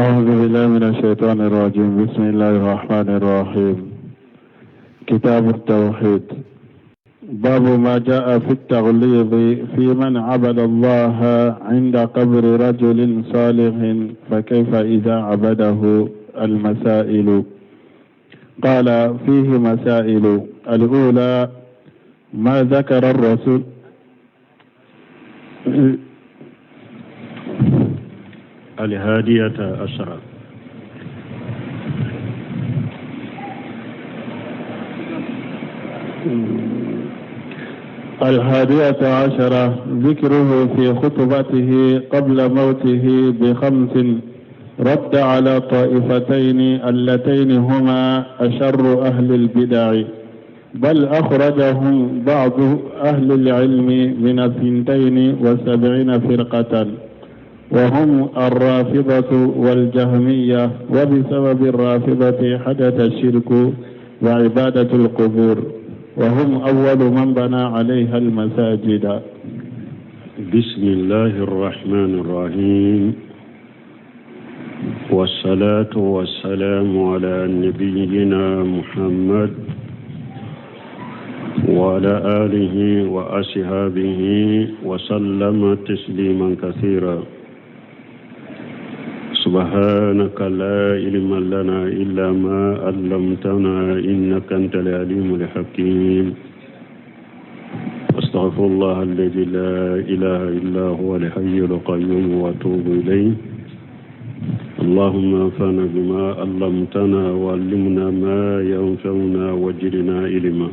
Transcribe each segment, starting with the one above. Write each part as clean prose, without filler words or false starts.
أعوذ بالله من الشيطان الرجيم بسم الله الرحمن الرحيم كتاب التوحيد باب ما جاء في التغليظ في من عبد الله عند قبر رجل صالح فكيف إذا عبده المسائل قال فيه مسائل الأولى ما ذكر الرسول الهادية عشرة الهادية عشرة ذكره في خطبته قبل موته بخمس رد على طائفتين اللتين هما أشر أهل البدع بل أخرجهم بعض أهل العلم من 72 فرقة وهم الرافضة والجهمية وبسبب الرافضة حدث الشرك وعبادة القبور وهم أول من بنى عليها المساجد. بسم الله الرحمن الرحيم والصلاة والسلام على نبينا محمد وعلى آله وأصحابه وسلم تسليما كثيرا سبحانك لا علم لنا إلا ما علمتنا إنك أنت العليم الحكيم أستغفر الله الذي لا إله إلا هو الحي القيوم وأتوب إليه اللهم انفعنا بما علمتنا وعلمنا ما ينفعنا وجدنا علما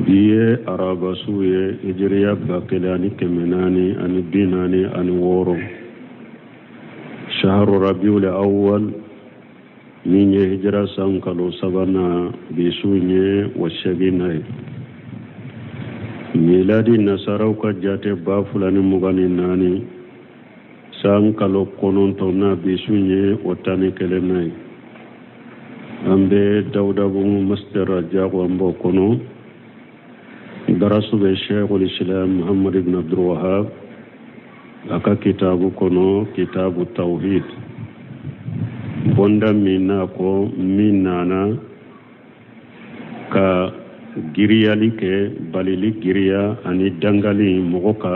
bi ye araba su ye hijiriya 1446 shaharu rabiul awwal min ye hijira san kalo sabanan bi su ye o seginna ye miladi nasaraw ka jate 2024 san kalo kɔnɔntɔnna bi su ye o 11nan ye an bɛ dawudabugu masjid rajaku an b'o kɔnɔ darasu bɛ sheikhul islam muhammad ibn abdul wahab a ka kitabu kɔnɔ kitabu tawhid bonda min n'a ko min nana ka giriyali kɛ balili giriya ani dangali mɔgɔ ka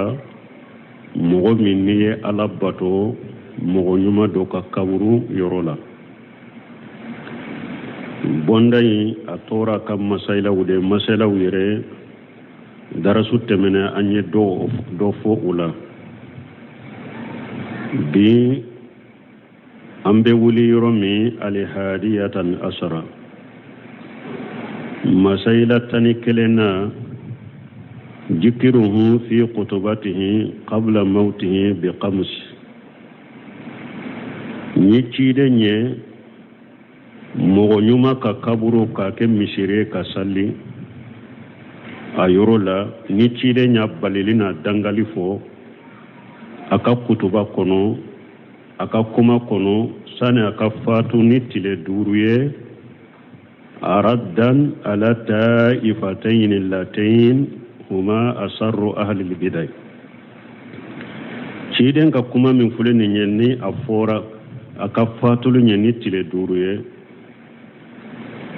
mɔgɔ min n'i ye ala bato mɔgɔ ɲuman dɔ ka kaburu yɔrɔ la bonda in a tora ka masailaw de masailaw yɛrɛ darasu tɛmɛnɛ an ye dɔ fɔ u la bi an bɛ wuli yɔrɔ min alihadiyatan asara masaila 11nan jikiruhu fi kutubatihi qabla mawtihi bi khams ni ciden ye mɔgɔ ɲuman ka kaburu k'a kɛ misiri ye ka sali a yɔrɔ la ni ciden y'a balili n'a dangali fɔ a ka kutuba kɔnɔ a ka kuma kɔnɔ sani a ka fatu ni tile 5 ye raddan ala taifatayn allatayn huma asarru ahli albidai ciden ka kuma min filɛ nin ye ni a fɔra a ka fatuli ɲɛ ni tile 5 ye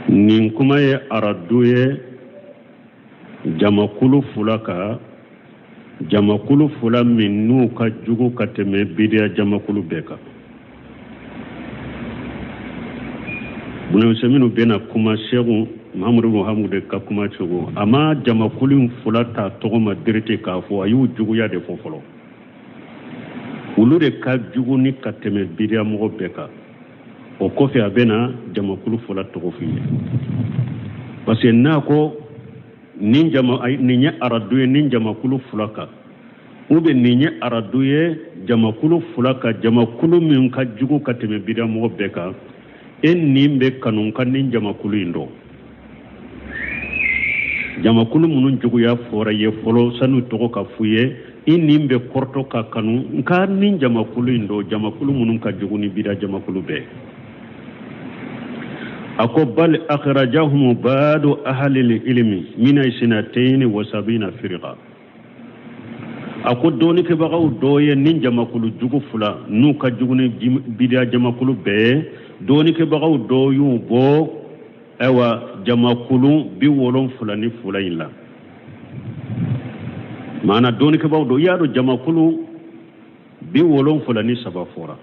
nin kuma ye aradu ye jamakulu fila kan jamakulu fila min n'u ka jugu ka tɛmɛ bidiya jamakulu bɛɛ kan Ibn Usaymin bɛna kuma Sɛku Mahamadu Muhamudu de ka kuma cogo a ma jamakulu in fila ta tɔgɔ ma direct k'a fɔ a y'u juguya de fɔ fɔlɔ olu de ka jugu ni ka tɛmɛ bidiya mɔgɔ bɛɛ kan o kɔfɛ a bɛna jamakulu fila tɔgɔ f'i ye parce que n'a ko nin jama nin ye aradu ye nin jamakulu fila kan ou bien nin ye aradu ye jamakulu fila kan jamakulu min ka jugu ka tɛmɛ bidiya mɔgɔ bɛɛ kan e nin bɛ kanu ka nin jamakulu in dɔn jamakulu minnu juguya fɔra ye fɔlɔ sani tɔgɔ ka f'u ye i nin bɛ kɔrɔtɔ ka kanu nka nin jamakulu in dɔn jamakulu minnu ka jugu ni bidiya jamakulu bɛɛ a ko bal akhrajahum ba'du ahli ilmi min sinatayni wa sabina firqa. A ko dɔɔnikɛbagaw dɔ ye nin jamakulu jugu fila n'u ka jugu ni bidiya jamakulu bɛɛ ye, dɔɔnikɛbagaw dɔ y'u bɔ ayiwa jamakulu 72 in la. Maana dɔɔnikɛbagaw dɔ, i y'a dɔn jamakulu 73 fɔra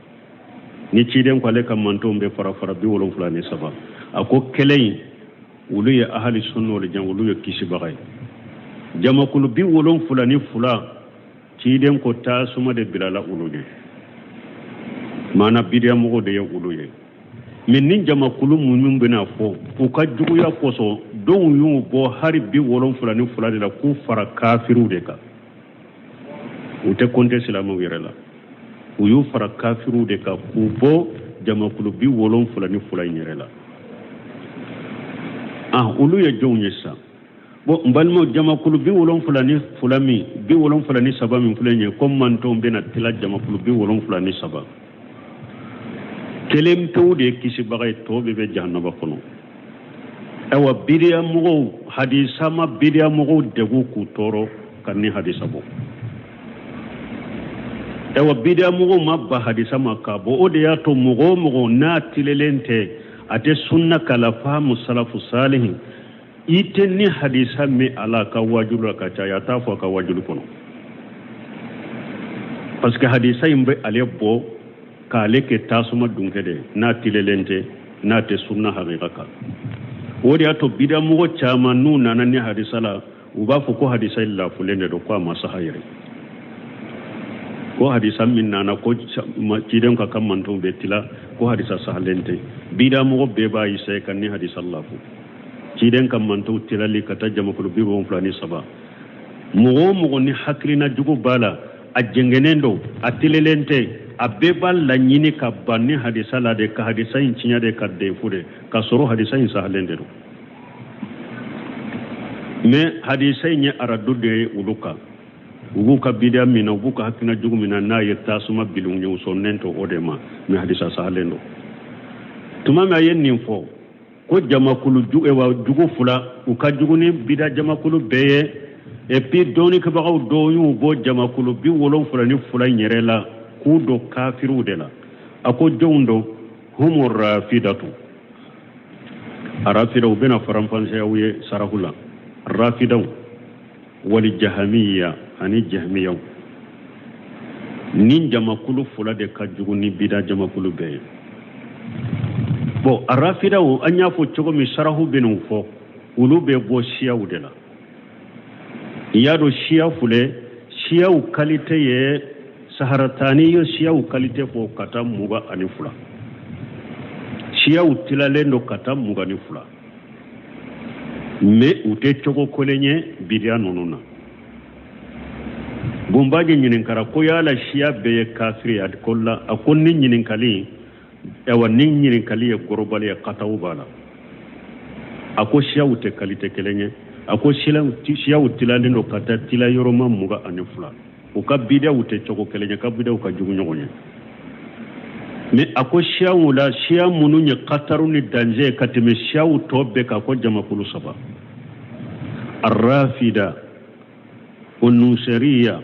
ni ciden ko ale ka mantonw bɛ fara fara 73. A ko kelen in olu ye ahali sunna wal jama, olu ye kisibaga ye. Jamakulu 72 ciden ko tasuma de bilala olu ɲɛ, maana bidiyamɔgɔw de ye olu ye. Mais nin jamakulu minnu bɛna fɔ u ka juguya kosɔn, dɔw y'u bɔ hari 72 de la k'u fara kafiriw de kan. U tɛ kɔnte silamɛw yɛrɛ la, u y'u fara kafiriw de kan k'u bɔ jamakulu 72 in yɛrɛ la. Ah, olu ye jɔnw ye sisan? Bon, n balimaw, jamakulu 72 min, 73 min filɛ nin ye, ko mantonw bɛna tila jamakulu 73, kelen pewu de ye kisibaga ye, tɔw bɛɛ bɛ jahanaba kɔnɔ. Ayiwa, bidiya mɔgɔw, hadisa ma bidiya mɔgɔw degun k'u tɔɔrɔ ka ni hadisa bɔ. Ayiwa, bidiya mɔgɔw ma ban hadisa ma k'a bɔ. O de y'a to mɔgɔ o mɔgɔ n'a tilelen tɛ, a tɛ sunna kalan fahamu salafu salihin, i tɛ ni hadisa mɛn a la a ka wajulu la ka caya, a t'a fɔ a ka wajulu kɔnɔ, parce que hadisa in bɛ ale bɔ k'ale kɛ tasuma dunkɛ de n'a tilelen tɛ, n'a tɛ sunna hakika kan. O de y'a to bidamɔgɔ caman n'u nana ni hadisa la, u b'a fɔ ko hadisa in lafulen de don, ko a ma saha yɛrɛ, ko hadisa min nana ko ciden ka ka mantonw bɛ tila, ko hadisa sahalen tɛ. Bidamɔgɔ bɛɛ b'a essayer ka ni hadisa lafu, ciden ka mantonw tilali ka taa jamakulu 73. Mɔgɔ o mɔgɔ ni hakilina jugu b'a la, a jɛngɛnen don, a tilelen tɛ, a bɛɛ b'a laɲini ka ban ni hadisa la de, ka hadisa in tiɲɛ de, ka defu de, ka sɔrɔ hadisa in sahalen de don. Mais hadisa in ye aradu de ye olu kan, u b'u ka bidiya min na, u b'u ka hakilina jugu min na, n'a ye tasuma bil'u ɲɛ, u sɔnnen to o de ma. Mais hadisa sahalen don. Tuma min a ye nin fɔ ko jamakulu jugu fila, u ka jugu ni bida jamakulu bɛɛ ye, et puis dɔɔnikɛbagaw dɔw y'u bɔ jamakulu 72 in yɛrɛ la k'u don kafiriw de la. A ko jɔnw don? Humu rafidatu. Arafidaw u bɛna faranfasiyaw ye saraku la. Rafidaw wali jahamiya ani jahamiyaw, nin jamakulu fila de ka jugu ni bida jamakulu bɛɛ ye. Bon, arafidaw, an y'a fɔ cogo min, sarahu bɛn'u fɔ, olu bɛ bɔ siyaw de la. I y'a dɔn siya filɛ, siyaw kalite ye saharatani ye siyaw kalite fɔ ka taa 22. Siyaw tilalen don ka taa 22, mais u tɛ cogo kelen ye bidiya ninnu na. Bunbaji ɲininkara ko yala siya bɛɛ ye kafiri? A ko la, a ko ni ɲininkali, ayiwa, ni ɲininkali ye gorobali ye, kataw b'a la. A ko siyaw tɛ kalite kelen ye. A ko siyaw tilalen don ka taa tila yɔrɔma 22. U ka bidiyaw tɛ cogo kelen ye, ka bidiyaw ka jugu ɲɔgɔn ye. Mais a ko siyaw la, siya minnu ye kataru ni danger ka tɛmɛ siyaw tɔ bɛɛ kan, ko jamakulu saba: arrafida o nuseriya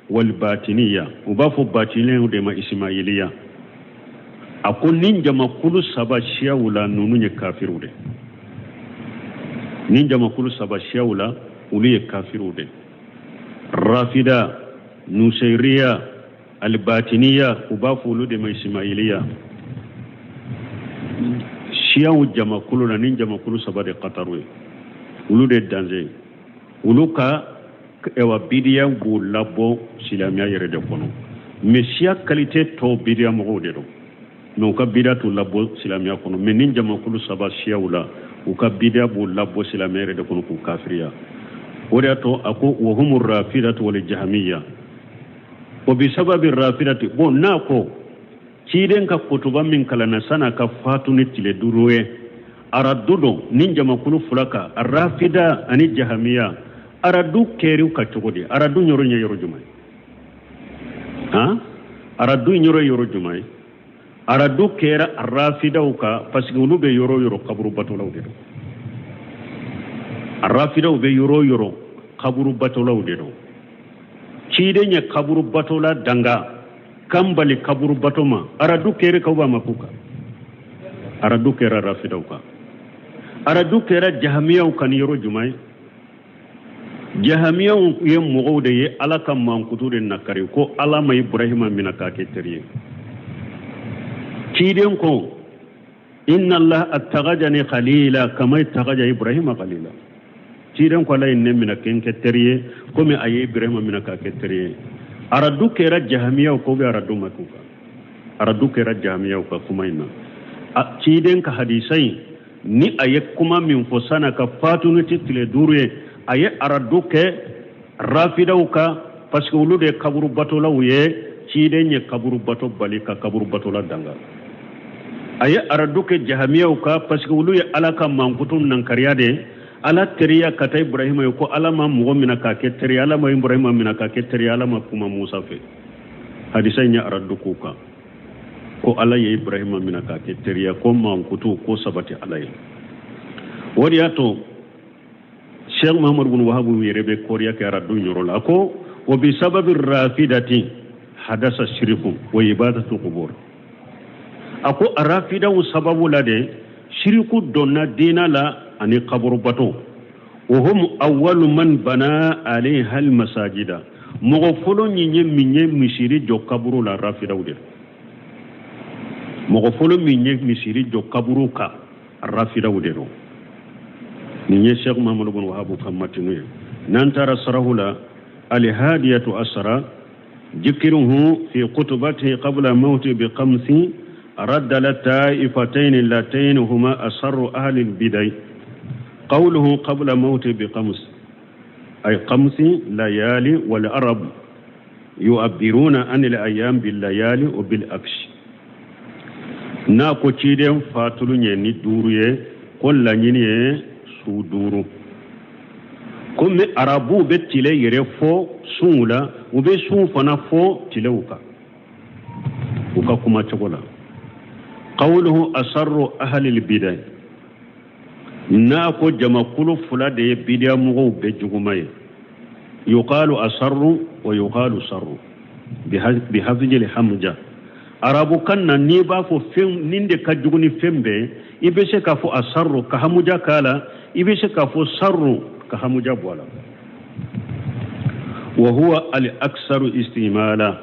wal batiniya. U b'a fɔ batiniyaw de ma ismailiya. A ko nin jamakulu saba siyaw la, ninnu ye kafiriw de. Nin jamakulu saba siyaw la, olu ye kafiriw de: rafida, nuseriya, albatiniya, u b'a fɔ olu de ma ismailiya. Siyaw jamakulu la, nin jamakulu saba de kataru ye, olu de danger ye. Olu ka ewa bidiya b'u labɔ silamɛya yɛrɛ de kɔnɔ. Mais siya kalite tɔw bidiya mɔgɔw de don, mais u ka bidiya t'u labɔ silamɛya kɔnɔ. Mais nin jamakulu saba siyaw la, u ka bidiya b'u labɔ silamɛya yɛrɛ de kɔnɔ k'u kafiriya. O de y'a to a ko wa humu rafidatu wal jahamiya o bi sababi rafidati. Bon, n'a ko ciden ka kutuba min kalanna san'a ka fatu ni tile 5 ye, aradu don nin jamakulu fila kan, rafida ani jahamiya, aradu kɛriw ka cogo di? Aradu yɔrɔ ye yɔrɔ jumɛn ye? Han, aradu yɔrɔ ye yɔrɔ jumɛn ye? Aradu kɛra rafidaw kan parce que olu bɛ yɔrɔ o yɔrɔ kaburu batolaw de don. Rafidaw bɛ yɔrɔ o yɔrɔ kaburu batolaw de don. Ciden ye kaburu batola danga kan bali kaburu bato ma. Aradu kɛra kan ou a ma k'u kan? Aradu kɛra rafidaw kan. Aradu kɛra jahamiyaw kan ni yɔrɔ jumɛn ye? Jahamiyaw ye mɔgɔw de ye Ala ka mankutu de nakari ko Ala ma Ibrahima minɛ k'a kɛ teri ye. Ciden ko inna Allah attagajani khalila kama ittagaja Ibrahima khalila. Ciden ko Ala ye ne minɛ kɛ n kɛ teri ye komi a ye Ibrahima minɛ k'a kɛ teri ye. Aradu kɛra jahamiyaw ko bɛ aradu ma k'u kan. Aradu kɛra jahamiyaw ka kuma in na. Ciden ka hadisa in ni a ye kuma min fɔ san'a ka fatu ni tile 5 ye, a ye aradu kɛ rafidaw kan parce que olu de ye kaburu batolaw ye. Ciden ye kaburu bato bali ka kaburu batola danga. A ye aradu kɛ jahamiyaw kan parce que olu ye Ala ka mankutu nankariya de ye. Ala teriya ka taa Ibrahima ye ko Ala ma mɔgɔ minɛ k'a kɛ teri, Ala ma Ibrahima minɛ k'a kɛ teri, Ala ma kuma Musa fɛ. Hadisa in ye aradu k'u kan ko Ala ye Ibrahima minɛ k'a kɛ teriya, ko mankutu ko sabati Ala ye. O de y'a to Cheikh Muhammad bin Wahab yɛrɛ bɛ kɔriya kɛ aradu yɔrɔ la. A ko wa bi sababi rafidati hadasa shiriku wa ibadatu qubur. A ko rafidaw sababu la de shiriku donna diina la ani kaburu bato. Wa hum awwalu man bana alayha al masajida. Mɔgɔ fɔlɔ min ye min ye misiri jɔ kaburu la rafidaw de. Mɔgɔ fɔlɔ min ye misiri jɔ kaburu kan rafidaw de don. Nin ye Cheikh Muhammad bin Wahab ka matinu ye. N'an taara sarahu la, alhadiyatu asara jikiruhu fi kutubatihi qabla mawti bi khamsi radda la taifatayn allatayn huma asarru ahli albidai qawluhu qabla mawti bi khams ay khamsi layali wal arab yu'abbiruna an al ayyam bil layali wa bil aksh. N'a ko ciden fatulu ye ni 5 ye, ko laɲini ye su 5. Komi arabuw bɛ tile yɛrɛ fɔ sunw la, u bɛ sun fana fɔ tilew kan u ka kuma cogo la. Qawluhu asarru ahlil bidai. N'a ko jamakulu 2 de ye bidiya mɔgɔw bɛɛ juguma ye. Yuqalu asarru wa yuqalu sarru bihafzil hamja. Arabukan na n'i b'a fɔ fɛn nin de ka jugu ni fɛn bɛɛ, i bɛ se k'a fɔ asarru ka hamuja k'a la, i bɛ se k'a fɔ sarru ka hamuja bɔ a la. Wa huwa al aksaru istimala.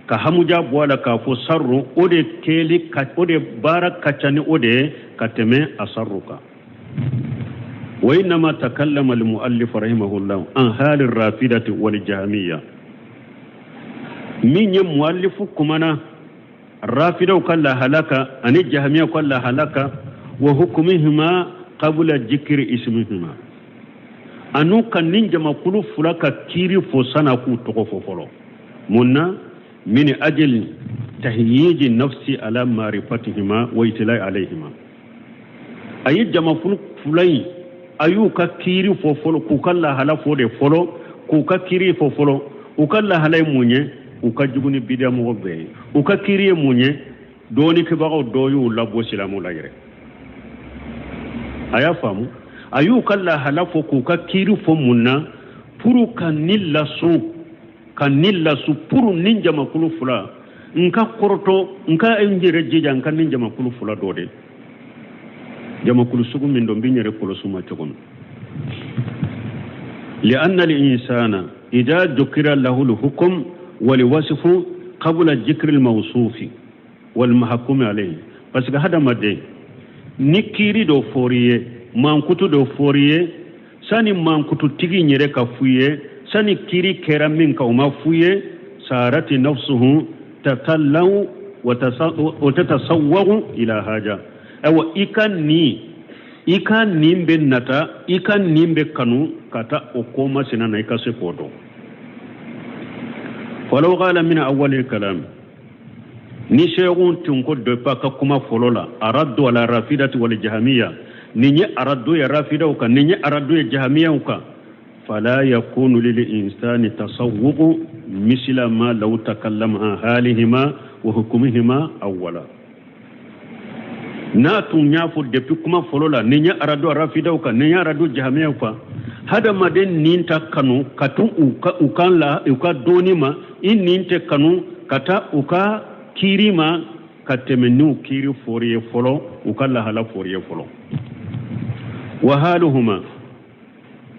Ka hamuja bɔ a la k'a fɔ sarru, o de kɛli ka, o de baara ka ca ni o de ye ka tɛmɛ asarru kan. Wa innama takallama al muallif rahimahullah an hali rafidati wal jahmiya. Min ye muallifu kumana rafidaw ka lahala kan ani jahmiya ka lahala kan, wa hukumihima qabla jikri ismihima. Anu ka nin jamakulu 2 ka kiiri fɔ san'a k'u tɔgɔ fɔ fɔlɔ. Mun na? Min ajli tahyiji nafsi ala marifatihima wa itilai alayhima. A ye jamakulu 2 in, a y'u ka kiiri fɔ fɔlɔ, k'u ka lahala fɔ de fɔlɔ, k'u ka kiiri fɔ fɔlɔ. U ka lahala ye mun ye? U ka jugu ni bidiya mɔgɔ bɛɛ ye. U ka kiiri ye mun ye? Dɔɔnikɛbagaw dɔw y'u labɔ silamɛw la yɛrɛ. A y'a faamu? A y'u ka lahala fɔ k'u ka kiiri fɔ mun na? Pour ka ni lasu, ka ni lasu pour ni jamakulu 2. N ka kɔrɔtɔ, n ka n yɛrɛ jija, n ka ni jamakulu 2 dɔ de. Jamakulu sugu min don, n bɛ n yɛrɛ kɔlɔsi u ma cogo min. Li'anna al-insana idha dhukira lahu al-hukm wal wasfu qabla dhikri al-mawsufi wal mahkumi alayhi. Parce que hadamaden ni kiiri dɔ fɔr'i ye, mankutu dɔ fɔr'i ye, sani mankututigi in yɛrɛ ka f'u ye, sani kiiri kɛra min kan o ma f'u ye, sarati nafsuhu tatallaw wa tatasawwaru ila haja. Ayiwa, i ka nin bɛ nata, i ka nin bɛ kanu ka taa o ko masina na, i ka se k'o dɔn. Falaw qala min awwalil kalam. Ni sɛkun tun ko dɔ pa ka kuma fɔlɔ la, araddu ala rafidati wal jahamiya, nin ye araddu ye rafidaw kan, nin ye araddu ye jahamiyaw kan, fala yakunu lil insani tasawwuqu misla ma law takallama an halihima wa hukumihima awwala. N'a tun y'a fɔ depuis kuma fɔlɔ la, nin ye araddu rafidaw kan, nin ye araddu jahamiyaw kan, Hadamaden nin ta kanu ka tun u kan la u ka dɔnni ma, i nin tɛ kanu ka taa u ka kiiri ma ka tɛmɛ n'u kiiri fɔri ye fɔlɔ, u ka lahala fɔri ye fɔlɔ. Wa haluhuma,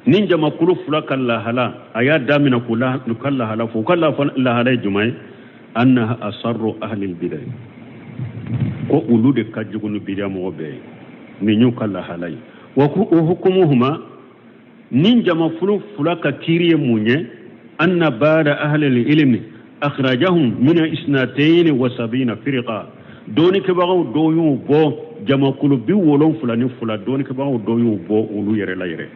nin jamakulu fila ka lahala, a y'a damina k'u ka lahala fɔ. U ka lahala ye jumɛn ye? Annaha asarru ahlil bidai, ko olu de ka jugu ni bidiya mɔgɔ bɛɛ ye. Nin y'u ka lahala ye. Wa hukumuhuma, nin jamakulu fila ka kiiri ye mun ye? Anna bada ahlil ilmi akhrajahum min 72 firqa, dɔnnikɛbagaw dɔw y'u bɔ jamakulu 72, dɔnnikɛbagaw dɔw y'u bɔ olu yɛrɛ la yɛrɛ.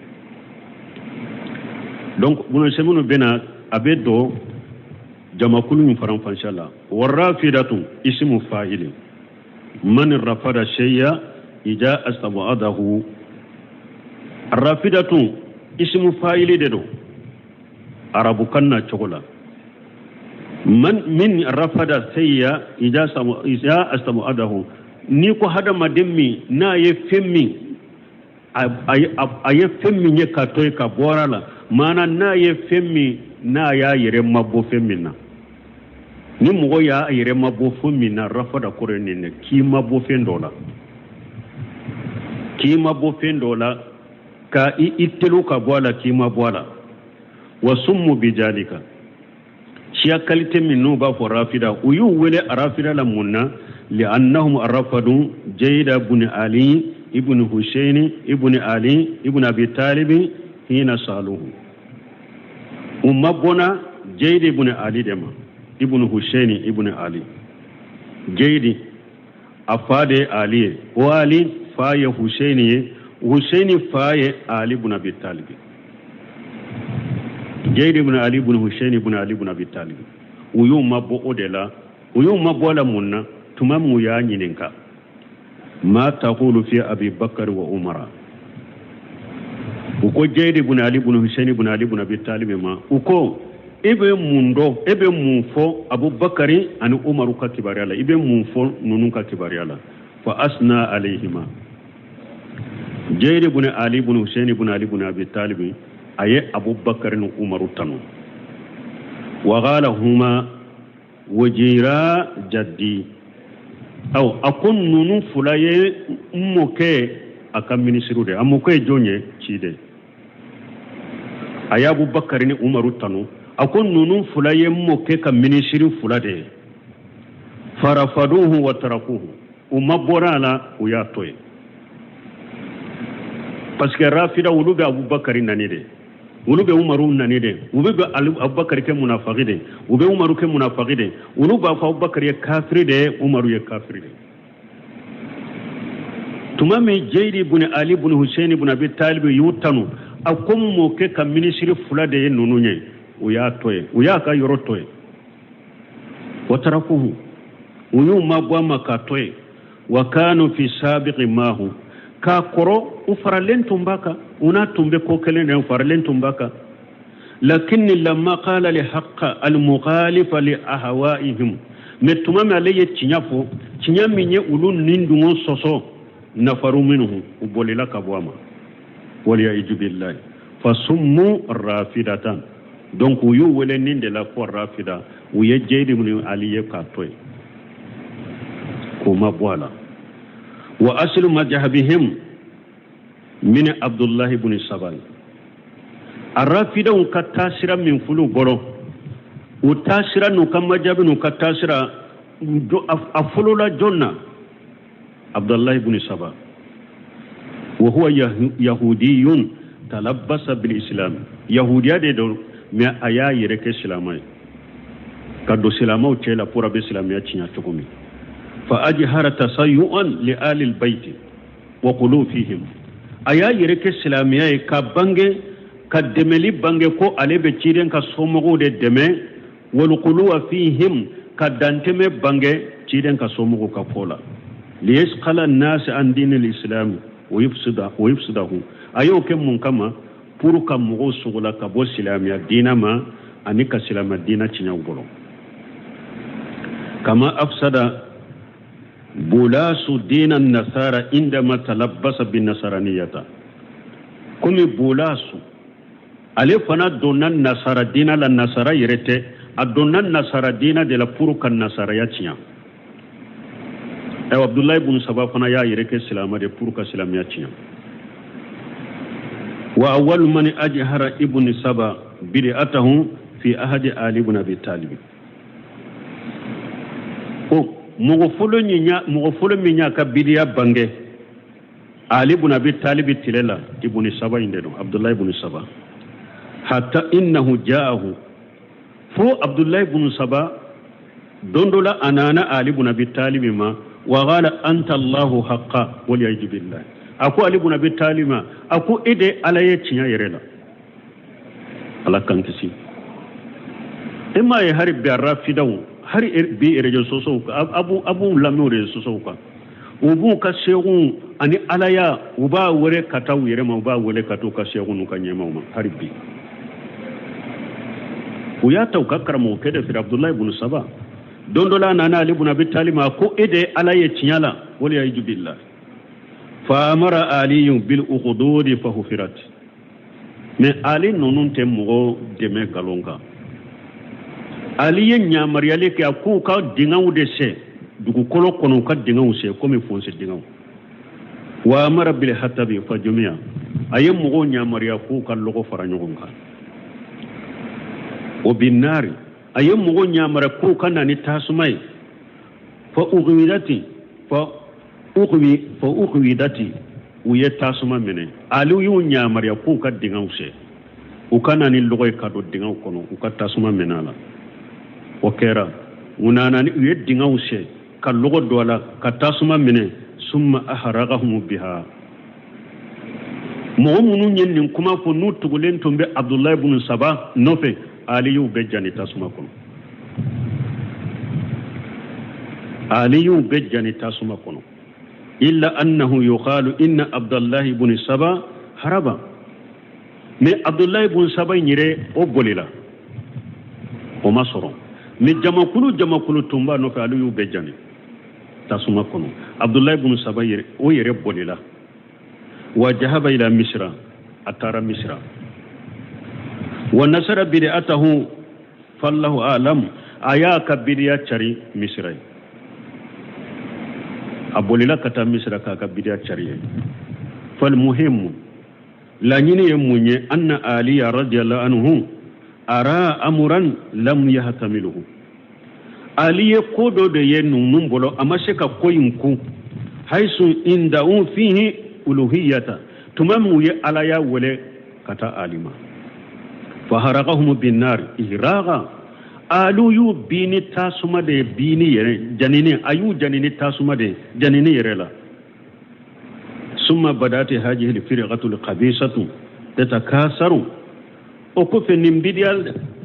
Donc bunasɛminu bɛna a bɛ don jamakulu in faranfasiya la. Warafidatu ismu fa'ili man rafada shay'a ija astabadahu. Rafidatu ismu fa'ili de don arabukan na cogo la. Man min rafada shay'a ija astabadahu, n'i ko hadamaden min n'a ye fɛn min a ye fɛn min ye ka to yen ka bɔra la, maana n'a ye fɛn min n'a y'a yɛrɛ mabɔ fɛn min na, ni mɔgɔ y'a yɛrɛ mabɔ fɛn min na, rafada kɔrɔ ye nin de, k'i mabɔ fɛn dɔ la, k'i mabɔ fɛn dɔ la, ka i teliw ka bɔ a la, k'i mabɔ a la. Wa summu bijalika, siya kalite min n'u b'a fɔ rafida, u y'u wele rafida la mun na? Li'annahum rafadu jayida bun ali ibn husaini ibn ali ibn abi talib hina saluhu. U mabɔnna jayidi ibn ali de ma, ibn husaini ibn ali. Jayidi a fa de ye ali ye, o ali fa ye husaini ye, husaini fa ye ali ibn abi talib. Jayidi ibn ali ibn husaini ibn ali ibn abi talib, u y'u mabɔ o de la. U y'u mabɔ a la mun na? Tuma min u y'a ɲininka, ma taqulu fi abi bakari wa umara, u ko jayidi ibn ali ibn husaini ibn ali ibn abi talib ma, u ko e bɛ mun dɔn, e bɛ mun fɔ abubakari ani umaru ka kibaruya la, i bɛ mun fɔ ninnu ka kibaruya la? Fa asna alayhima, jayidi ibn ali ibn husaini ibn ali ibn abi talib a ye abubakari ni umaru tanu. Wa qala huma wajira jaddi, aw a ko ninnu fila ye n mɔkɛ a ka minisiriw de, a mɔkɛ ye jɔn ye? Ciden. A ye abubakari ni umaru tanu, a ko ninnu fila ye n mɔkɛ ka minisiri fila de ye. Farafaduhu wa tarakuhu, u ma bɔra a la, u y'a to yen. Parce que rafida olu bɛ abubakari nani de, olu bɛ umaru nani de, u bɛ abubakari kɛ munafaki de, u bɛ umaru kɛ munafaki de, olu b'a fɔ abubakari ye kafiri de ye, umaru ye kafiri de. Tuma min jayidi ibn ali ibn husaini ibn abi talib y'u tanu, a ko mɔkɛ ka minisiri fila de ye ninnu ye, u y'a to yen, u y'a ka yɔrɔ to yen. Wa tarakuhu, u y'u mabɔ a ma k'a to yen. Wa kanu fi sabiqi mahu, k'a kɔrɔ u faralen tun b'a kan, u n'a tun bɛ ko kelen de, u faralen tun b'a kan. Lakinni lamma qala li haqqa al mukhalifa li ahwaihim, mais tuma min ale ye tiɲɛ fɔ, tiɲɛ min ye olu ni dungɔ sɔsɔ, nafaru minhu, u bolila ka bɔ a ma. Waliyaiju billahi fasummu rafidatan, donc u y'u wele nin de la ko rafida, u ye jayidi ibn ali ye k'a to yen, k'u ma bɔ a la. Wa aslu madhhabihim min abdullah ibn sabal, a rafidaw ka taasira min fulu bolo, u taasira n'u ka majabi n'u ka taasira a fɔlɔla jɔn na? Abdullah ibn Saba, wa huwa yahudiyun talabbasa bil islam, yahudiya de don, mais a y'a yɛrɛ kɛ silamɛ ye ka don silamɛw cɛ la pour a bɛ silamɛya tiɲɛ cogo min. Fa ajhara tasayyu'an li ahli al-bayt wa qulufihim, a y'a yɛrɛ kɛ silamɛya ye ka bange, ka dɛmɛli bange ko ale bɛ ciden ka somɔgɔw de dɛmɛ, wal quluwa fihim, ka dantɛmɛ bange ciden ka somɔgɔw ka ko la. Liyasqala an-nas an din al-islam wa yufsidahu, a y'o kɛ mun kama? Pour ka mɔgɔw sogola ka bɔ silamɛya diinɛ ma ani ka silamɛya diinɛ tiɲɛ u bolo. Kama afsada bulasu diina nasara indama talabbasa bin nasaraniyata, komi bulasu Ale fana donna nasara diina la, nasara yɛrɛ tɛ, a donna nasara diina de la pour ka nasaraya tiɲɛ. Ayiwa, Abdulayi bun Saba fana y'a yɛrɛ kɛ silama de pour ka silamɛya tiɲɛ. Wa awwalu man ajhara ibn Saba bid'atahu fi ahadi Ali ibn Abi Talib. Ko mɔgɔ fɔlɔ min y'a ka bidiya bange Ali ibn Abi Talib tile la, ibn Saba in de don, Abdulayi ibn Saba. Hatta innahu ja'ahu, fo Abdulayi ibn Saba don dɔ la a nana Ali ibn Abi Talib ma, wa qala anta Allahu haqqa wal ya'idu billah. A ko Ali ibn Abi Talib ma, a ko e de Ala ye tiɲɛ yɛrɛ la. Ala k'an kisi. E m'a ye hari bi rafidaw, hari bi réseaux sociaux abu abu lamɛn réseaux sociaux kan, u b'u ka seeguw ani alaya, u b'a wele ka taa u yɛrɛ ma, u b'a wele ka taa u ka seeguw n'u ka ɲɛmaaw ma. Hari bi u y'a ta u ka karamɔgɔkɛ de fɛ, Abdulayi bun Saba. Don dɔ la a nana Ali bun Abi Talib ma, ko e de ye Ala ye tiɲɛ la, wal ya'idu billah. Fa amara Aliyun bil ukhdudi fa hufirat. Mais Ali ninnu tɛ mɔgɔ dɛmɛ nkalon kan. Ali ye ɲamaruyali kɛ, a k'u ka dingɛw de sen dugukolo kɔnɔ, u ka dingɛw sen komi fossé dingɛw. Wa amara bil hatabi fa jumiya. A ye mɔgɔw ɲamaruya k'u ka lɔgɔ fara ɲɔgɔn kan. O binari, a ye mɔgɔw ɲamaruya k'u ka na ni tasuma ye. Fa ughwidati fa ughwi fa ughwidati, u ye tasuma minɛ. Ali y'u ɲamaruya k'u ka dingɛw sen, u ka na ni lɔgɔ ye ka don dingɛw kɔnɔ, u ka tasuma minɛ a la. O kɛra, u nana ni u ye dingɛw sen ka lɔgɔ don a la ka tasuma minɛ. Summa aharagahum biha. Mɔgɔ minnu ye nin kuma fɔ, n'u tugulen tun bɛ Abdulayi bun Saba nɔfɛ, Ali y'u bɛɛ jani tasuma kɔnɔ. Ali y'u bɛɛ jani tasuma kɔnɔ. Illa annahu yuqalu inna Abdullahi bun Saba haraba. Mais Abdullahi bun Saba in yɛrɛ, o bolila, o ma sɔrɔ. Mais jamakulu tun b'a nɔfɛ, ale y'u bɛɛ jani tasuma kɔnɔ. Abdullahi bun Saba yɛrɛ, o yɛrɛ bolila. Wa jahaba ila Misra, a taara Misra. Wa nasara bid'atahu fallahu a'lam. A y'a ka bidiya cari Misra ye. A bolila ka taa Misra k'a ka bidiya cari ye. Fal muhimmu, laɲini ye mun ye? Anna Aliya radiyallahu anhu ara amuran lam yahtamiluhu. Ali ye ko dɔ de ye ninnu bolo, a ma se ka ko in kun. Haisu inda'u fihi uluhiyata, tuma min u ye alaya wele ka taa Ali ma, faharagahum binnar ihraga. Alu y'u bin ni tasuma de ye, binni yɛrɛ janini, a y'u jani ni tasuma de ye, janini yɛrɛ la. Summa badati hajihi lfirqatu lkhabisatu tatakasaru. O kɔfɛ nin bidiya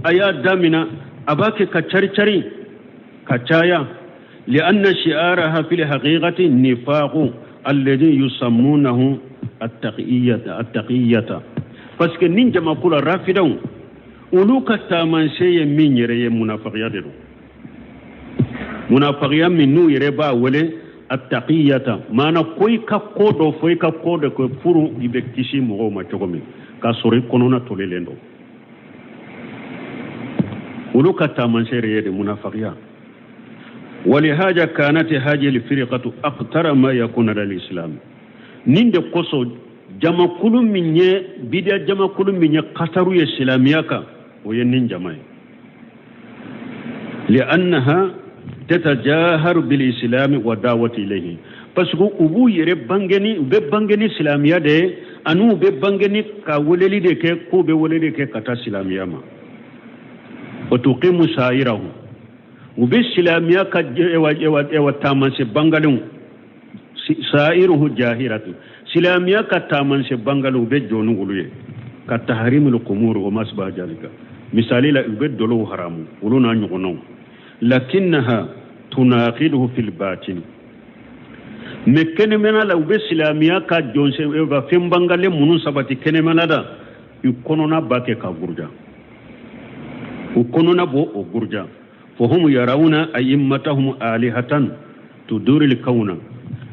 a y'a damina, a b'a kɛ ka cari cari ka caya. Lianna shi'araha fi lhaqiqati nifaqu alladhi yusammunahu attaqiyata. Parce que nin jamakulu rafidaw, olu ka taamasiyɛn ye min yɛrɛ ye, munafagiya de don. Munafagiya min n'u yɛrɛ b'a wele attaqiyata, maana ko i ka ko dɔ fɔ, i ka ko dɔ kɛ furu, i bɛ kisi mɔgɔw ma cogo min, k'a sɔrɔ i kɔnɔna tolilen don. Olu ka taamasiyɛn yɛrɛ ye de munafagiya. Walihaja kanati hajihi lfirqatu aqtara ma yakuna ala lislam. Nin de kosɔn jamakulu min ye bidiya jamakulu min ye kataru ye silamɛya kan, o ye nin jama ye. Liannaha tatajaharu bil islami wa dawati ilayhi. Parce que u b'u yɛrɛ bangeni, u bɛ bange ni silamɛya de ye, ani u bɛ bange ni ka weleli de kɛ, k'u bɛ weleli kɛ ka taa silamɛya ma. Wa tuqimu sa'irahu, u bɛ silamɛya ka ewa taamasiyɛn bangalenw, sa'iruhu jahiratu, silamɛya ka taamasiyɛn bangalenw, u bɛ jɔ ni olu ye. Ka taharimul kumur wa masba jalika, misali la u bɛ dolow haramu, olu n'a ɲɔgɔnnaw. Lakinnaha tunaqiduhu fil batin. Mais kɛnɛmana la, u bɛ silamɛya ka jɔnsen fɛn bangalen minnu sabati kɛnɛmana la, u kɔnɔna b'a kɛ ka buruja, u kɔnɔna b'o o buruja. Fahum yarawna a'immatahum alihatan tuduril kawna.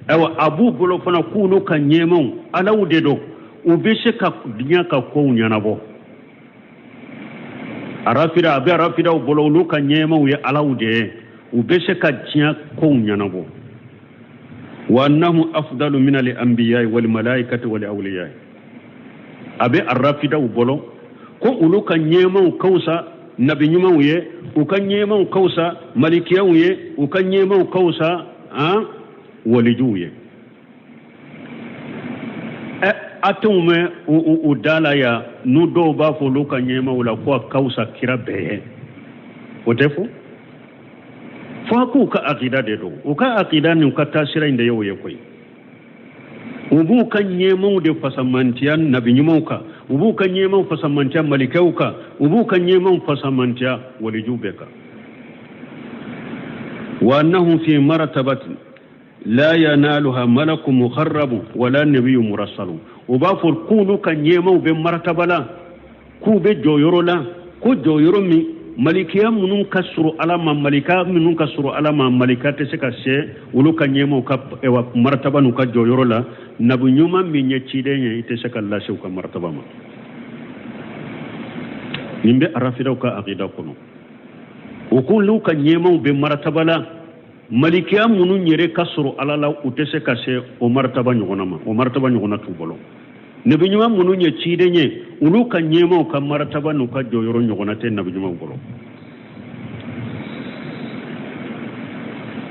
Ayiwa, a b'u bolo fana k'olu ka ɲɛmaw alaw de don, u bɛ se ka diɲɛ ka kow ɲɛnabɔ. Arafida, a bɛ arafidaw bolo, olu ka ɲɛmaw ye alaw de ye, u bɛ se ka diɲɛ kow ɲɛnabɔ. Wa annahum afdalu min al anbiya'i wal malaikati wal awliya'i. A bɛ arafidaw bolo ko olu ka ɲɛmaw ka wusa nabi ɲumanw ye, u ka ɲɛmaw ka wusa malikiyaw ye, u ka ɲɛmaw ka wusa an walijuw ye. Ɛ, a t'u mɛn u da la yan, n'u dɔw b'a fɔ olu ka ɲɛmaw la ko a ka wusa kira bɛɛ ye. O tɛ fɔ fo k'u ka akida de don. U ka akida ni u ka taasira in de y'o ye koyi. U b'u ka ɲɛmaw de fasamantiya nabi ɲumanw kan, u b'u ka ɲɛmaw fasamantiya malikɛw kan, u b'u ka ɲɛmaw fasamantiya walijuw bɛɛ kan. Wa annahum fi martabatin la yanaluha malaku muqarrabu wala nabiyyu mursalu. U b'a fɔ k'olu ka ɲɛmaw bɛ martaba la, k'u bɛ jɔyɔrɔ la, ko jɔyɔrɔ min malikiya minnu ka surun Ala ma, malika minnu ka surun Ala ma, malika tɛ se ka se olu ka ɲɛmaw ka martaba n'u ka jɔyɔrɔ la. Nabi ɲuman min ye ciden ye, i tɛ se ka lase u ka martaba ma. Nin bɛ arafidaw ka akida kɔnɔ. U k'olu ka ɲɛmaw bɛ martaba la, malikiya minnu yɛrɛ ka surun Ala la, u tɛ se ka se o martaba ɲɔgɔnna ma, o martaba ɲɔgɔnna t'u bolo. Nabi ɲuman minnu ye ciden ye, olu ka ɲɛmaw ka martaba n'u ka jɔyɔrɔ ɲɔgɔnna tɛ nabi ɲumanw bolo.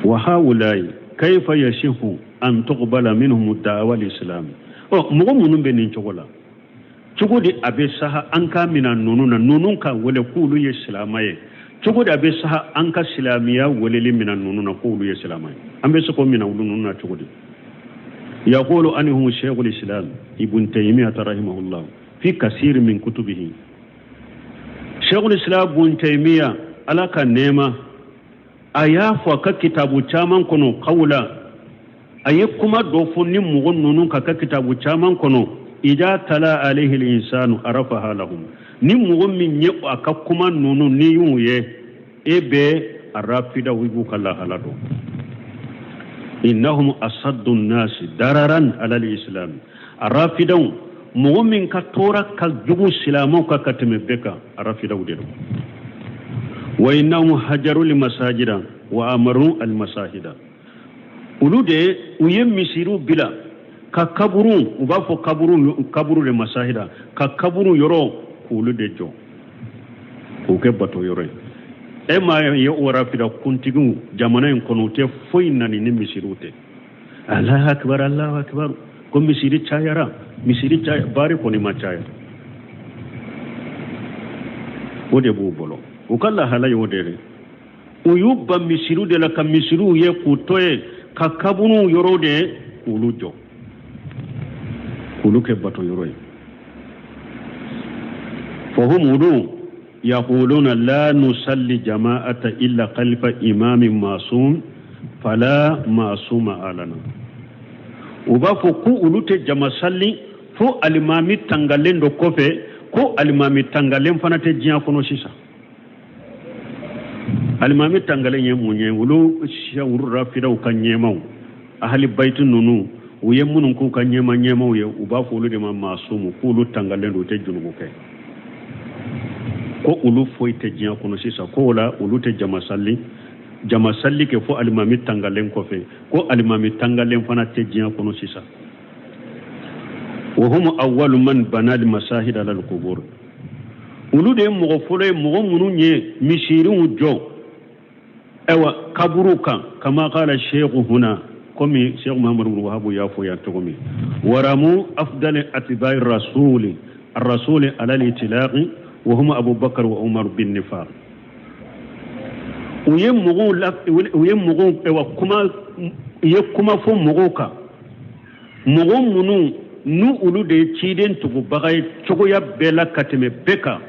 Wa haulayi kayfa yasihu an tuqbala minhum da'wa al-islam. Ɔ, mɔgɔ minnu bɛ nin cogo la, cogo di a bɛ saha an ka mina ninnu na, ninnu ka wele k'olu ye silamɛ ye? Cogo di a bɛ saha an ka silamɛya weleli mina ninnu na k'olu ye silamɛ ye? An bɛ se k'o mina olu ninnu na cogo di? Yaqulu anhum shaykhul islam ibn taymiyah rahimahullah fi kasir min kutubihi. Shaykhul islam ibn taymiyah, Ala ka nɛɛma, a y'a fɔ a ka kitabu caman kɔnɔ, kawula a ye kuma dɔ fɔ ni mɔgɔ ninnu ka kitabu caman kɔnɔ. Ida tala alayhi al-insanu arafa halahum. Ni mɔgɔ min ye a ka kuma ninnu ni y'u ye, e bɛ arafidaw i b'u ka lahala dɔn. Innahum asaddu an-nasi dararan ala al-islam. Arafidaw, mɔgɔ min ka tɔɔrɔ ka jugu silamɛw kan ka tɛmɛ bɛɛ kan, arafidaw de don. Wa innahum hajaru al-masajida wa amaru al-masahida. Olu de u ye misiriw bila ka kaburu, u b'a fɔ kaburu, kaburu de masahida, ka kaburu yɔrɔ k'olu de jɔ k'o kɛ bato yɔrɔ ye. E m'a ye o rafida kuntigiw jamana in kɔnɔ, u tɛ foyi nani ni misiriw tɛ. Allahu akbar, Allahu akbar, ko misiri cayara, misiri caya, baari kɔni ma caya. O de b'u bolo, u ka lahala y'o de ye. U y'u ban misiriw de la, ka misiriw ye k'u to yen, ka kaburuw yɔrɔ de k'olu jɔ, k'olu kɛ bato yɔrɔ ye. Fahum, olu yaquluna la nusalli jama'ata illa khalfa imamin masum fala masuma alana. U b'a fɔ ko olu tɛ jama salli fo alimami tangalen dɔ kɔfɛ, ko alimami tangalen fana tɛ diɲɛ kɔnɔ sisan. Alimami tangalen ye mun ye? Olu siya, olu rafidaw ka ɲɛmaw, ahali bayitu ninnu, u ye minnu k'u ka ɲɛma ɲɛmaw ye, u b'a fɔ olu de ma masumu, k'olu tangalen don, u tɛ junubu kɛ, ko olu foyi tɛ diɲɛ kɔnɔ sisan, ko o la olu tɛ jama salli, jama salli kɛ fo alimami tangalen kɔfɛ, ko alimami tangalen fana tɛ diɲɛ kɔnɔ sisan. Wa hum awwalu man bana al masahid ala al qubur. Olu de ye mɔgɔ fɔlɔ ye, mɔgɔ minnu ye misiriw jɔ ayiwa kaburu kan, kama qala sheikhu huna, komi sheikh Muhammadu bin Wahab y'a fɔ yan cogo min. Waramu afdali atba'i rasuli arrasuli ala al-itlaqi wa hum Abubakar wa Umar bin nifaq. U ye mɔgɔw la, u ye mɔgɔw ayiwa kuma, u ye kuma fɔ mɔgɔw kan, mɔgɔ minnu n'u olu de ye ciden tugubaga ye cogoya bɛɛ la ka tɛmɛ bɛɛ kan.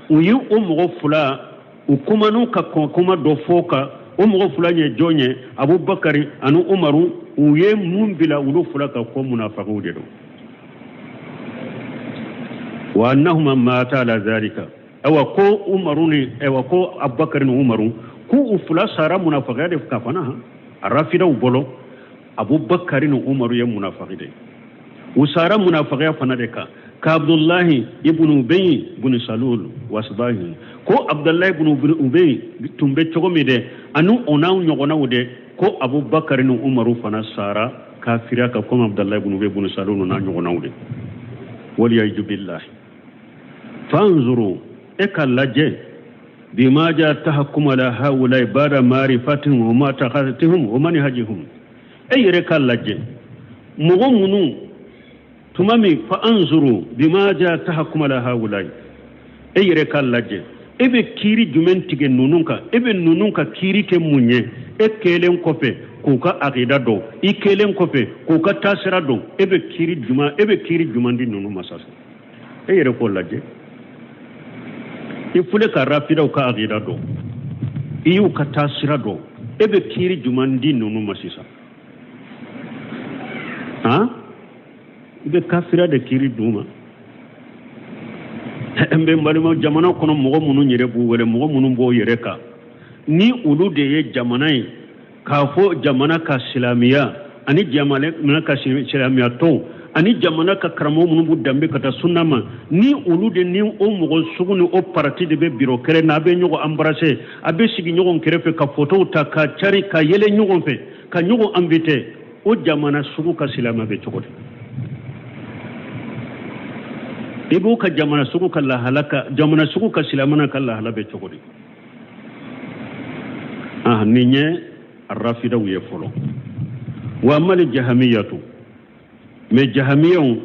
U ye o mɔgɔ fila, u kuman'u ka kuma dɔ fɔ kan. O mɔgɔ fila ye jɔn ye? Abubakari ani Umaru. U ye mun bila olu fila kan? Ko munafakiw de don. Wa annahuma mata ala zalika. Ayiwa ko Umaru ni, ayiwa ko Abubakari ni Umaru, ko u fila sara munafakiya de kan fana. Han, arafidaw bolo, Abubakari ni Umaru ye munafaki de ye, u sara munafakiya fana de kan. Ka Abdullahi ibn Ubay ibn Salul wa asbahi, ko Abdullahi ibn Ubay tun bɛ cogo min dɛ, ani o n'a ɲɔgɔnnaw dɛ, ko Abubakar ni Umaru fana sara kafiriya kan komi Abdullahi ibn Ubay ibn Salul n'a ɲɔgɔnnaw de. Waliyaju billahi. Fanzuru, e ka lajɛ, bimaja tahakkum ala haulai bada marifatihim wa mu'taqadatihim wa manhajihim. E yɛrɛ ka lajɛ mɔgɔ minnu tuma min, fa anzuru bimaja tahakkum ala haulai, e yɛrɛ ka lajɛ, e bɛ kiiri jumɛn tigɛ ninnu kan? E bɛ ninnu ka kiiri kɛ mun ye? E kɛlen kɔfɛ k'u ka akida dɔn, i kɛlen kɔfɛ k'u ka taasira dɔn, e bɛ kiiri jumɛn di ninnu ma sisan? E yɛrɛ k'o lajɛ. I filɛ ka rafidaw ka akida dɔn, i y'u ka taasira dɔn, e bɛ kiiri jumɛn di ninnu ma sisan? Han, i bɛ kafira de kiiri d'u ma. N bɛ n balima, jamana kɔnɔ mɔgɔ minnu yɛrɛ b'u wele, mɔgɔ minnu b'o yɛrɛ kan, ni olu de ye jamana ye, k'a fɔ jamana ka silamɛya ani jamana ka silamɛya tɔnw ani jamana ka karamɔgɔ minnu b'u danbe ka taa sunna ma, ni olu de ni o mɔgɔ sugu ni o parti de bɛ biro kelen na, a bɛ ɲɔgɔn embrasser, a bɛ sigi ɲɔgɔn kɛrɛfɛ ka fotow ta ka cari ka yɛlɛ ɲɔgɔn fɛ ka ɲɔgɔn inviter, o jamana sugu ka silamɛ bɛ cogo di? I b'o ka jamana sugu ka lahala ka jamana sugu ka silamɛna ka lahala bɛ cogo di? Ah, nin ye rafidaw ye fɔlɔ. Wa amali jahamiyatu, mais jahamiyaw,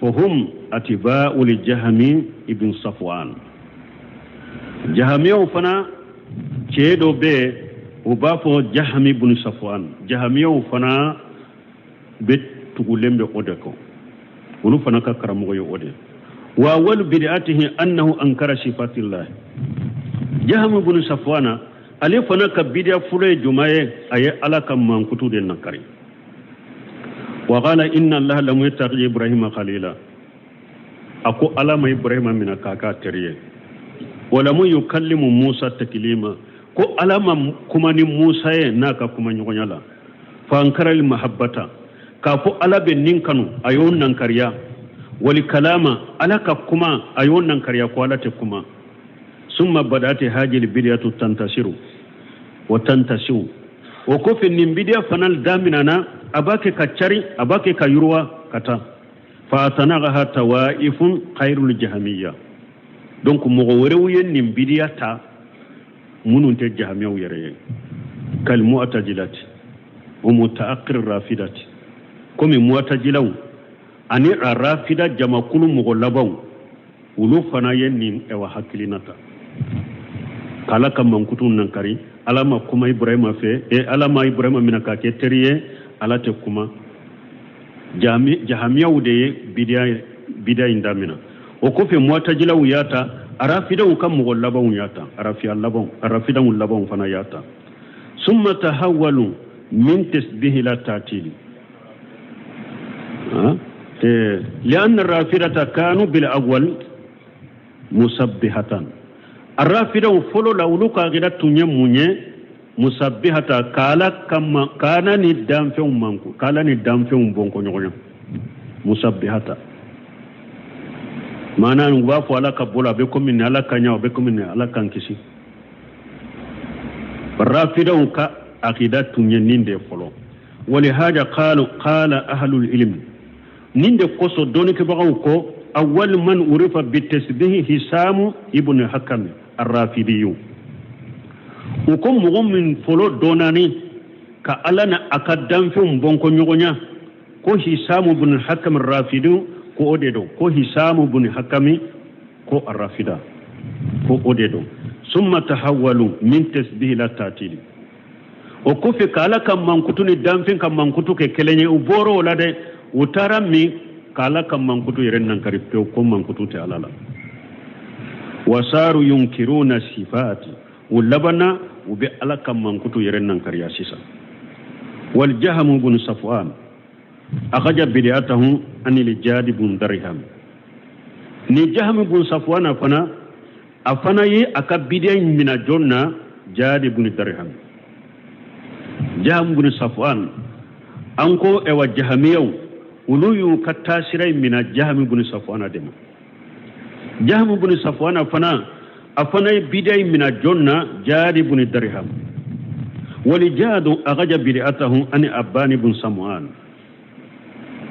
fahum atiba'u li Jahami ibn Safwan. Jahamiyaw fana, cɛ dɔ bɛ yen, u b'a fɔ Jahami ibn Safwan. Jahamiyaw fana bɛ tugulen bɛ o de kɔ, olu fana ka karamɔgɔ ye o de. Wa awwalu bid'atihi annahu ankara sifatillah. Jahami ibn Safwana, ale fana ka bidiya fɔlɔ ye jumɛn ye? A ye Ala ka mankutu de nakari. Wa qala inna Allaha lam yattakhidh Ibrahima khalila. A ko Ala ma Ibrahima minɛ k'a k'a teri ye. Wa lam yukallimu Musa taklima, ko Ala ma kuma ni Musa ye n'a ka kuma ɲɔgɔnya la. Fa ankara al mahabbata, k'a fɔ Ala bɛ nin kanu, a y'o nankariya. Wali kalama, Ala ka kuma, a y'o nankariya, ko Ala tɛ kuma. Summa badati hajil bidiyatu tantasiru wa tantasiu. O kɔfɛ, nin bidiya fana daminɛna, a b'a kɛ ka cari, a b'a kɛ ka yiriwa ka taa. Fa tanagaha tawaifun khairul jahamiyya. Donc mɔgɔ wɛrɛw ye nin bidiya ta minnu tɛ jahamiyaw yɛrɛ ye, kal mu'tazilati wa mutaakhir rafidati, komi mu'tazilaw ani a rafida jamakulu mɔgɔ labanw, olu fana ye nin ɛwa hakilina ta k'Ala ka mankutu nankari. Ala ma kuma Ibrahima fɛ e, Ala ma Ibrahima minɛ k'a kɛ teri ye, Ala tɛ kuma. Jahamiyaw de ye bidiya in damina. O kɔfɛ, mu'tazilaw y'a ta, arafidaw ka mɔgɔ labanw y'a ta, arafiya labanw, arafidaw labanw fana y'a ta. Summa tahawwalu min tasbihi la ta'tili lianna rafidata kanu bil awwal musabbihatan. Arafidaw fɔlɔ la, olu ka akida tun ye mun ye? Musabbihata, k'Ala kama, k'Ala ni danfɛnw manko, k'Ala ni danfɛnw bɔnkɔ ɲɔgɔn na. Musabbihata maana u b'a fɔ Ala ka bolo a bɛ komi nin, Ala ka ɲɛ, a bɛ komi nin, Ala k'an kisi. Rafidaw ka akida tun ye nin de fɔlɔ. Walihaja qalu qala ahlul ilm, nin de kosɔn dɔnnikɛbagaw ko awwal man urifa bitasbihi Hisamu ibn Hakam arrafidiyu. U ko mɔgɔ min fɔlɔ dɔnnani ka Ala na a ka danfɛnw bɔnkɔ ɲɔgɔn ko Hisamu ibn Hakam arrafidiyu, ko o de don, ko Hisamu ibn Hakami ko arrafida, ko o de don. Summa tahawwalu min tasbihi la ta'tili. O kɔfɛ, ka Ala ka mankutu ni danfɛn ka mankutu kɛ kelen ye, u bɔra o la dɛ, u taara min ka Ala ka mankutu yɛrɛ nankari pewu, ko mankutu tɛ Ala la. Wasaru yunkiruna sifati, u labanna u bɛ Ala ka mankutu yɛrɛ nankariya sisan. Wal Jahamu bun Safwan akaja bid'atahu anil Jadi bun Darham. Ni Jahamu bun Safwan fana, a fana ye a ka bidiya in mina jɔn na? Jadi bun Darham. Jahamu bun Safwan, an ko ɛwa jahamiyaw, Olu y'u ka taasira in mina Jahami bun Safwana de ma. Jahami bun Safwana fana, a fana ye bidiya in mina jɔn na? Jaadi bun Dariham. Wali jaadu agaja bid'atahu ani Abani bun Samuan.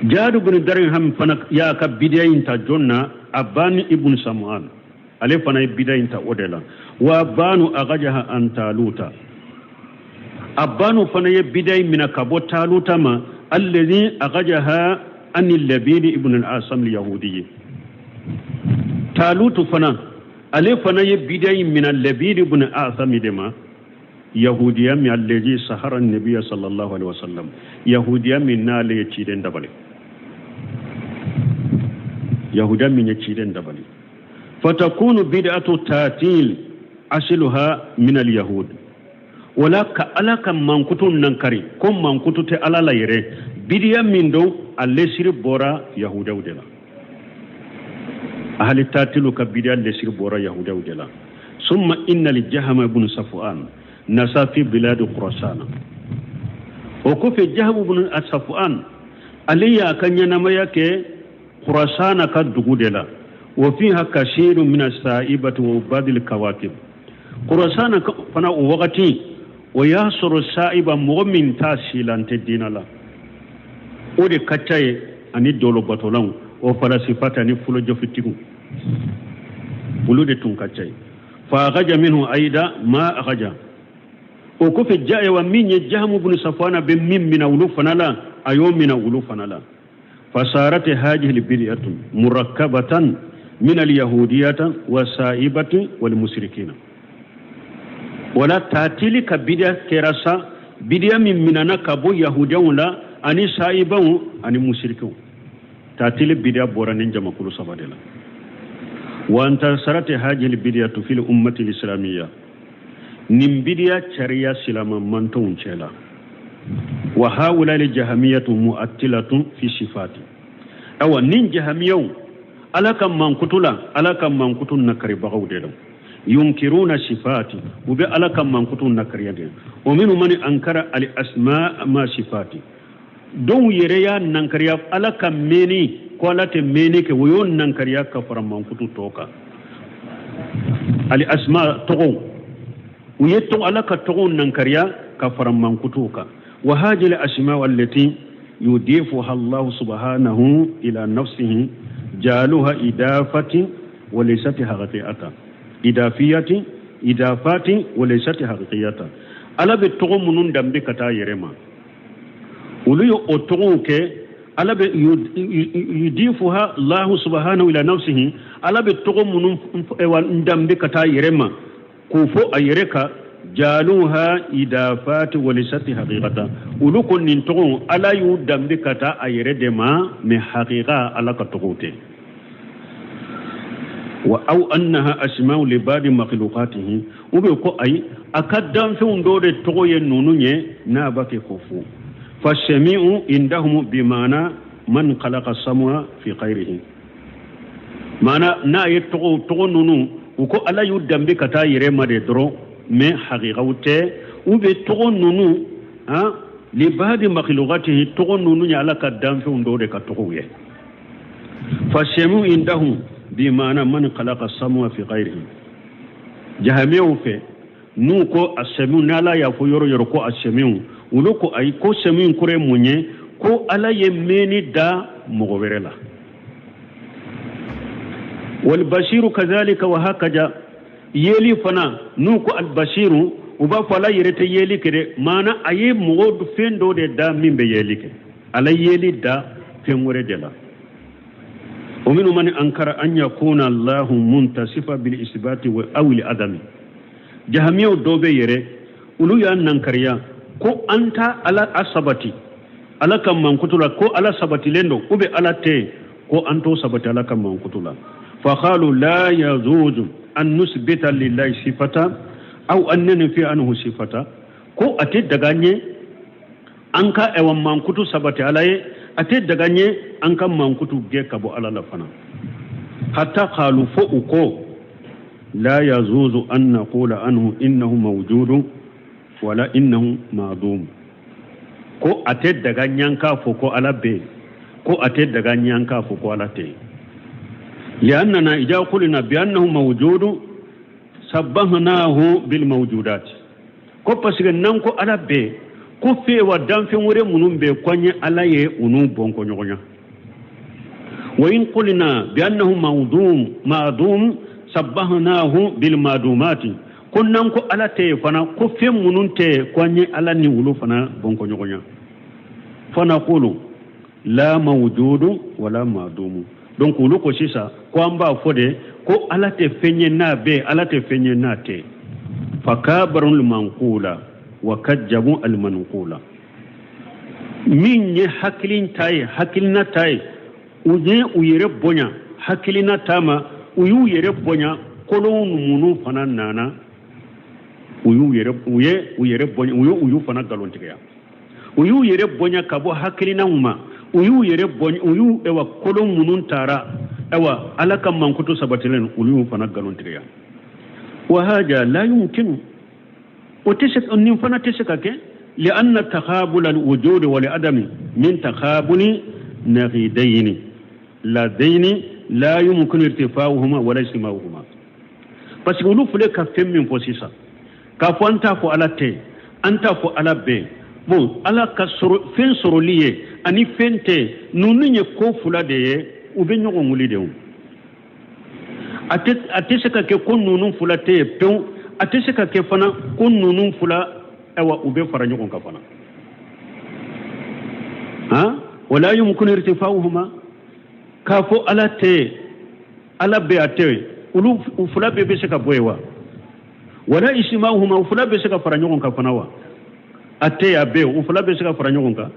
Jaadu bun Dariham fana y'a ka bidiya in ta jɔn na? Abani ibn Samuan. Ale fana ye bidiya in ta o de la. Wa Abanu agajaha an Taluta. Abanu fana ye bidiya in mina ka bɔ Taluta ma, alladhi agajaha ani Labidi ibn al-Asam al-Yahudi. Talutu fana, ale fana ye bidiya in mina Labidi ibn al-Asam de ma, yahudiya min alladhi sahara an-nabiy sallallahu alaihi wasallam, yahudiya min n'ale ye ciden dabali, yahudiya min ye ciden dabali. Fatakunu bid'atu tatil asiluha min al-yahud. Wala ka ala ka mankutu nankari ko mankutu tɛ ala la yɛrɛ, bidiya min don, a lesiri bɔra yahudaw de la. Ahali tatilu ka bidiya lesiri bɔra yahudaw de la. Summa inna li Jahama ibn Safwan nasa fi biladi Khurasana. O kɔfɛ, Jaham ibn Safwan, ale y'a ka ɲɛnamaya kɛ Khurasana ka dugu de la. Wa fiha kasiru min as-sa'ibati wa ubadil kawakib. Khurasana fana o wagati, o y'a sɔrɔ sa'iba, mɔgɔ min t'a silan tɛ diinɛ la, o de ka ca ye, ani dɔlɔbatɔlanw o falasifata ani fulojɔfitigiw, olu de tun ka ca ye. Fa agaja minhu aida ma agaja. O kɔfɛ, ayiwa, min ye Jahamu bin Safwana bɛ min mina olu fana la, a y'o mina olu fana la. Fasarat hadihi bid'atu murakkabatan min al-yahudiyata wa sa'ibati wal mushrikina. Wala tatili ka bidiya kɛra sa bidiya min minana ka bɔ yahudiyaw la ani sa'ibaw ani musirikiw. Tatili bidiya bɔra nin jamakulu saba de la. Wa antasarat hadihi bid'atu fil ummati al-islamiyya. Nin bidiya cariya silama mantɔnw cɛ la. Wa haula li jahamiyatu mu'attilatun fi sifati. Awa, nin jahamiyaw, ala ka mankutu la, ala ka mankutu nakaribagaw de la. Yunkiruna sifati, u bɛ ala ka mankutu nakariya de. O minnu mani ankara al asma ma sifati, dɔw yɛrɛ y'a nankariya ala ka mɛni ko ala tɛ mɛni kɛ, o y'o nankariya ka fara mankutu tɔ kan. Al asma, tɔgɔw, u ye tɔgɔ, ala ka tɔgɔw nankariya ka fara mankutu kan. Wa hadhihi al asma allati yudifuha Allah subhanahu ila nafsihi jaluha idafatin wa laysat haqiqatan, idafiyati, idafati wa laysat haqiqiyata. Ala bɛ tɔgɔ minnu danbe ka taa yɛrɛ ma, olu ye o tɔgɔw kɛ ala bɛ yudifuha Allahu subhanahu ila nafsihi, ala bɛ tɔgɔ minnu danbe ka taa yɛrɛ ma k'o fɔ a yɛrɛ ka, jaluha idafati wa laysat haqiqata. Olu ko nin tɔgɔw, ala y'u danbe ka taa a yɛrɛ de ma, mais haqiqa ala ka tɔgɔw tɛ. Wa aw annaha asma'u li ba'di makhluqatihi, u bɛ ko ayi, a ka danfɛnw dɔw de tɔgɔ ye ninnu ye n'a b'a kɛ k'o fɔ. Fasami'u indahum bima'na man khalaqa sam'a fi ghayrihi. Maana n'a ye tɔgɔ, tɔgɔ ninnu, u ko ala y'u danbe ka taa yɛrɛ ma de dɔrɔn, mais haqiqaw tɛ. U bɛ tɔgɔ ninnu han li ba'di makhluqatihi, tɔgɔ ninnu ye ala ka danfɛnw dɔw de ka tɔgɔw ye. Fasami'u indahum bima'na man khalaqa sam'a fi ghayrihi. Jahamiyaw fɛ, n'u ko a samiw, ni ala y'a fɔ yɔrɔ yɔrɔ ko a samiw, olu ko ayi, ko samiw kɔrɔ ye mun ye? Ko ala ye mɛnni da mɔgɔ wɛrɛ la. Wal basiru kazalika wa hakaja. Yeli fana, n'u ko al basiru, u b'a fɔ ala yɛrɛ tɛ yeli kɛ dɛ, maana a ye mɔgɔ fɛn dɔ de da min bɛ yeli kɛ, ala yeli da fɛn wɛrɛ de la. O minnu man ankara an yakuna Allahu muntasifa bil isbati wa aw li adami. Jahamiyaw dɔw bɛ yɛrɛ, olu y'a nankariya ko an ta ala a sabati ala ka mankutu la ko ala sabatilen don, ou bien ala tɛ, ko an t'o sabati ala ka mankutu la. Fa qalu la yajuzu an nusbita lillahi sifata aw an nanfi anhu sifata. Ko a tɛ daga n ye an ka ɛwa mankutu sabati ala ye, a tɛ daga n ye an ka mankutu gɛn ka bɔ ala la fana. Hatta qalu, fo u ko la yajuzu an naqula anhu innahu mawjudun wala innahu ma'dum. Ko a tɛ daga ɲan k'a fɔ ko ala bɛ yen, Ko a tɛ daga ɲɛ an k'a fɔ ko Ala tɛ yen. Li'annana idha qulna bi annahu mawjudu sabbahnahu bil mawjudat. Ko parce que n'an ko Ala bɛ yen, ko fɛn wa danfɛn wɛrɛ minnu bɛ yen ko an ye Ala ye u n'u bɔnkɔ ɲɔgɔn na. Wa in qulna bi annahu mawdum ma'dum sabbahnahu bil ma'dumati. Ko n'an ko Ala tɛ yen fana, ko fɛn minnu tɛ yen ko an ye Ala ni olu fana bɔnkɔ ɲɔgɔn na. Fa naqulu la mawjudu wala ma'dumu. Donc olu ko sisan ko an b'a fɔ de ko Ala tɛ fɛn ye n'a bɛ yen, Ala tɛ fɛn ye n'a tɛ yen. Fakabaru al-manqula wa kajjabu al-manqula. Min ye hakili ta ye, hakilina ta ye, u ye u yɛrɛ bonya hakilina ta ma, u y'u yɛrɛ bonya kolon minnu fana nana, u y'u yɛrɛ, u ye u yɛrɛ bonya, u ye u y'u fana nkalontigiya. U y'u yɛrɛ bonya ka bɔ hakilinaw ma, u y'u yɛrɛ bonya, u y'u ewa kolon minnu taara, ewa Ala ka mankutu sabatilen, olu y'u fana nkalontigiya. Wa haja la yumkinu, o tɛ se, nin fana tɛ se ka kɛ. Li'anna takhabula al-wujudi wal adami min takhabuli naghidayni ladayni la yumkinu irtifa'uhuma wala ijtima'uhuma. Parce que olu filɛ ka fɛn min fɔ sisan, k'a fɔ an t'a fɔ Ala tɛ, an t'a fɔ Ala bɛ. Bon, Ala ka sɔrɔ, fɛn sɔrɔli ye ani fɛn tɛ, ninnu ye ko fila de ye, u bɛ ɲɔgɔn wuli de o. A tɛ se ka kɛ ko ninnu fila tɛ yen pewu, a tɛ se ka kɛ fana ko ninnu fila, ayiwa, u bɛ fara ɲɔgɔn kan fana. Han? Wala yumkinu irtifa'uhuma. K'a fɔ Ala tɛ, Ala bɛ, a tɛ, olu u fila bɛɛ bɛ se ka bɔ yen wa? Wala ijtima'uhuma, u fila bɛ se ka fara ɲɔgɔn kan fana wa? A tɛ, a bɛ, u fila bɛ se ka fara ɲɔgɔn kan.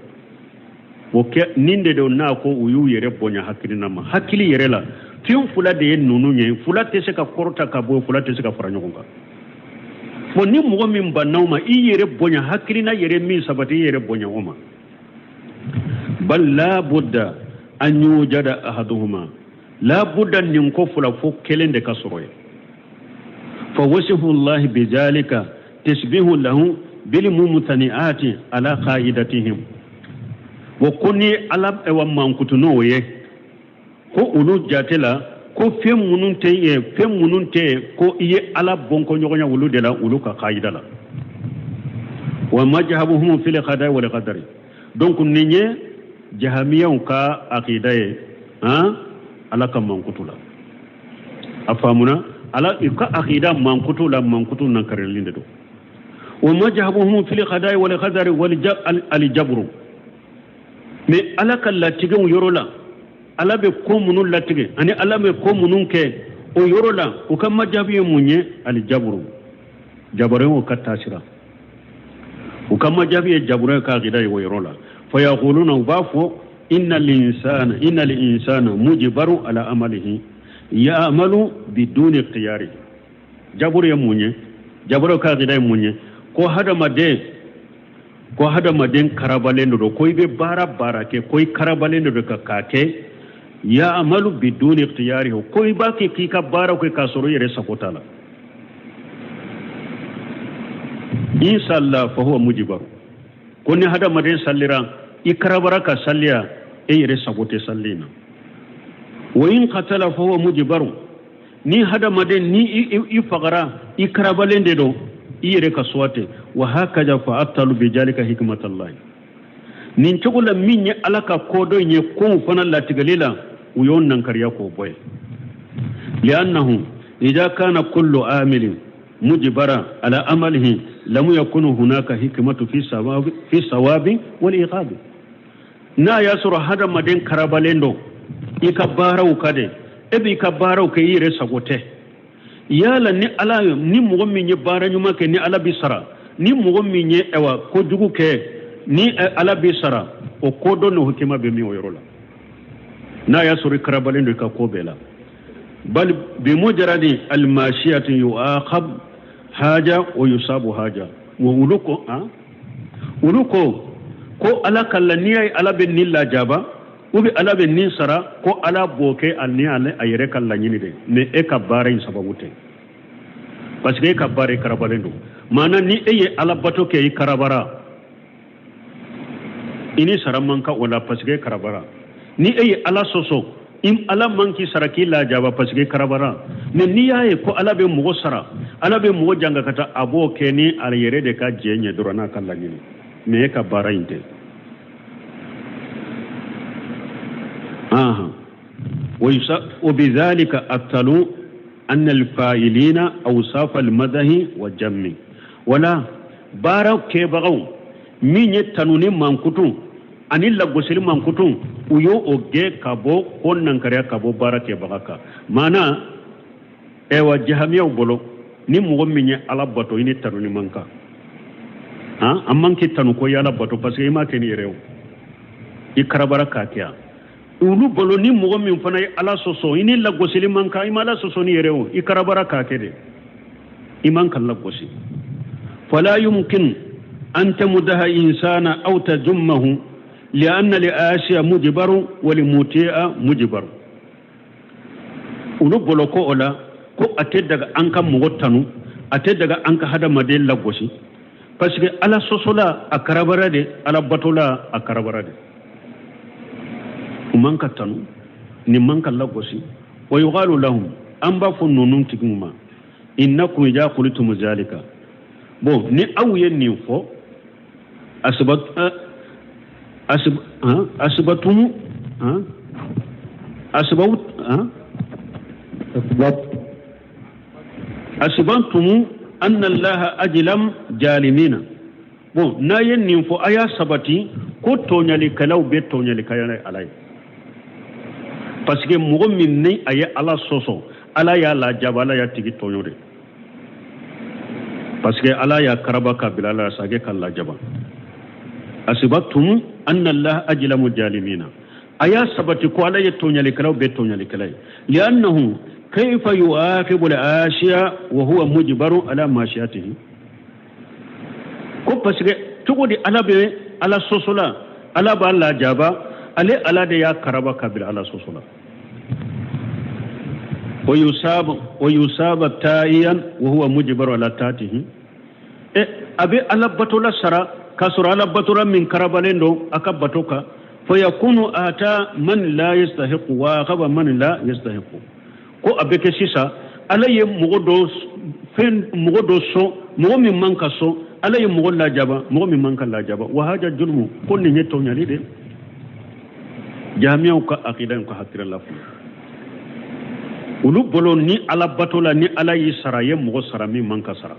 O kɛ nin de don n'a ko u y'u yɛrɛ bonya hakilina ma. Hakili yɛrɛ la, fɛn fila de ye ninnu ye, fila tɛ se ka kɔrɔta ka bɔ, fila tɛ se ka fara ɲɔgɔn kan. Bon, ni mɔgɔ min banna o ma, i yɛrɛ bonya hakilina yɛrɛ min sabati, i yɛrɛ bonya o ma. Bal la budda an yujada ahaduhuma, la budda nin ko fila fo kelen de ka sɔrɔ yen. Fa wasifu Allahi bizalika tasbihu lahu bil mumtani'ati ala qa'idatihim. Wa ko ni Ala wa mankutu n'o ye, ko olu jate la ko fɛn minnu tɛ yen, fɛn minnu tɛ yen, ko i ye Ala bɔnkɔ ɲɔgɔnya olu de la, olu ka kayida la. Wa majhabuhum fil qada'i wal qadari. Donc nin ye jahamiyaw ka akida ye, han, Ala ka mankutu la. A faamuna, Ala i ka akida mankutu la, mankutu nankarilen de don. Wa majhabuhum fil qada'i wal qadari wal al jabru. Mais Ala ka latigɛw yɔrɔ la, Ala bɛ ko minnu latigɛ ani Ala bɛ ko minnu kɛ o yɔrɔ la, u ka majabi ye mun ye? Alijaburu, jabarew ka taasira. U ka majabi ye jabarew ka akida ye o yɔrɔ la. Fa yaquluna, u b'a fɔ inna linsana, inna linsana mujbaru ala amalihi ya'malu biduni ikhtiyari. Jaburu ye mun ye? Jabarew ka akida ye mun ye? Ko hadamaden, ko hadamaden karabalen de don, ko i bɛ baara baara kɛ, ko i karabalen de don ka k'a kɛ, ya'malu biduni ikhtiyarihi, ko i b'a kɛ k'i ka baara kɛ k'a sɔrɔ i yɛrɛ sago t'a la. In salla fa huwa mujbaru, ko ni hadamaden sallira, i karabara ka salliya, e yɛrɛ sago tɛ salli na. Wa in qatala fa huwa mujbaru, ni hadamaden ni i fagara, i karabalen de don, i yɛrɛ ka suwa tɛ. Wa hakaza fa abtalu bijalika hikmatallahi. Nin cogo la min ye Ala ka kodɔn ye kow fana latigɛli la, u y'o nankariya k'o bɔ yen. Li'annahu idha kana kullu amilin mujbara ala amalihi lam yakunu hunaka hikmatu fi sawabi, fi sawabi wal iqabi. N'a y'a sɔrɔ hadamaden karabalen don i ka baaraw ka de, e b'i ka baaraw kɛ i yɛrɛ sago tɛ. Yala ni Ala, ni mɔgɔ min ye baara ɲuman kɛ ni Ala b'i sara, ni mɔgɔ min ye ayiwa kojugu kɛ ni Ala b'i sara, o kodɔn n'o hikima bɛ min o yɔrɔ la. N'a y'a sɔrɔ i karabalen don i ka ko bɛɛ la. Bal bi mujarradi al-mashiyati yu'aqab haja wa yusabu haja. Wa olu ko, han? Olu ko, ko Ala ka la, n'i y'a ye Ala bɛ nin lajaba, ou bien Ala bɛ nin sara, ko Ala b'o kɛ a ni ale a yɛrɛ ka laɲini de, mais e ka baara in sababu tɛ. Parce que e ka baara i karabalen don. Maana ni e ye Ala bato kɛ i karabara, i ni sara man kan o la parce que e karabara. Ni e ye Ala sɔsɔ, Ala man k'i sara k'i lajaba parce que karabara. Mais n'i y'a ye ko Ala bɛ mɔgɔ sara, Ala bɛ mɔgɔ janga ka taa, a b'o kɛ ni a yɛrɛ de ka jɛ ɲɛ dɔrɔn n'a ka laɲini. Mais e ka baara in tɛ. وبذلك أبطلوا أن الفاعلين أوصاف المدح والجم wala baara kɛbagaw min ye tanuni mankutu ani lagosili mankutu u y'o o gɛn ka bɔ ko nankariya ka bɔ baara kɛbaga kan. Maana ɛwa jahamiyaw bolo ni mɔgɔ min ye Ala bato i ni tanuni man kan, han, an man k'i tanu ko i Ala bato parce que i m'a kɛ ni yɛrɛ o, i karabara k'a kɛ yan. Olu bolo ni mɔgɔ min fana ye Ala sɔsɔ i ni lagosili man kan, i ma Ala sɔsɔ ni yɛrɛ o, i karabara k'a kɛ de, i man ka lagosi. Fala yumkin an tamudaha insana aw tajummahu lianna li asiya mujbaru wa li muti'a mujbaru. Olu bolo ko o la ko a tɛ daga an ka mɔgɔ tanu, a tɛ daga an ka hadamaden lagosi parce que Ala sɔsɔla a karabara de, Ala batola a karabara de, u man ka tanu, nin man ka lagosi. Wa yuqalu lahum, an b'a fɔ ninnu tigiw ma, innakum idha qultum zalika, bon ni aw ye nin fɔ, asbatum asbantum anna allaha ajlam jalimina. Bon n'a ye nin fɔ a y'a sabati ko tɔɲalikɛlaw bɛ tɔɲalikɛla Ala ye parce que mɔgɔ min ni a ye Ala sɔsɔ, Ala y'a lajaba, Ala y'a tigi tɔɲɔ de parce que Ala y'a karaba ka bila Ala la sa ka lajaba. Asbatum anna allaha ajlamu jalimina, a y'a sabati ko Ala ye tɔɲalikɛlaw bɛ tɔɲalikɛla ye. Li'annahu kayfa yu'aqibu al-ashiya wa huwa mujbaru ala mashiyatihi, ko parce que cogo di Ala bɛ Ala sɔsɔ la, Ala b'a lajaba, ale Ala de y'a karaba ka bila Ala sɔsɔ la. Wa yusaba ta'iyan wa huwa mujbaru ala ta'atihi, a bɛ Ala batola sara k'a sɔrɔ Ala batola min karabalen don a ka bato kan. Fa yakunu ata man la yastahiqu wa aqaba man la yastahiqu, ko a bɛ kɛ sisan Ala ye mɔgɔ dɔ fɛn, mɔgɔ dɔ sɔn, mɔgɔ min man ka sɔn, Ala ye mɔgɔ lajaba, mɔgɔ min man ka lajaba. Wa haja julmu, ko nin ye tɔɲali de. Jamiyaw ka akida in ka hakili la fɔlɔ, olu bolo ni Ala bato la, ni Ala y'i sara, a ye mɔgɔ sara min man ka sara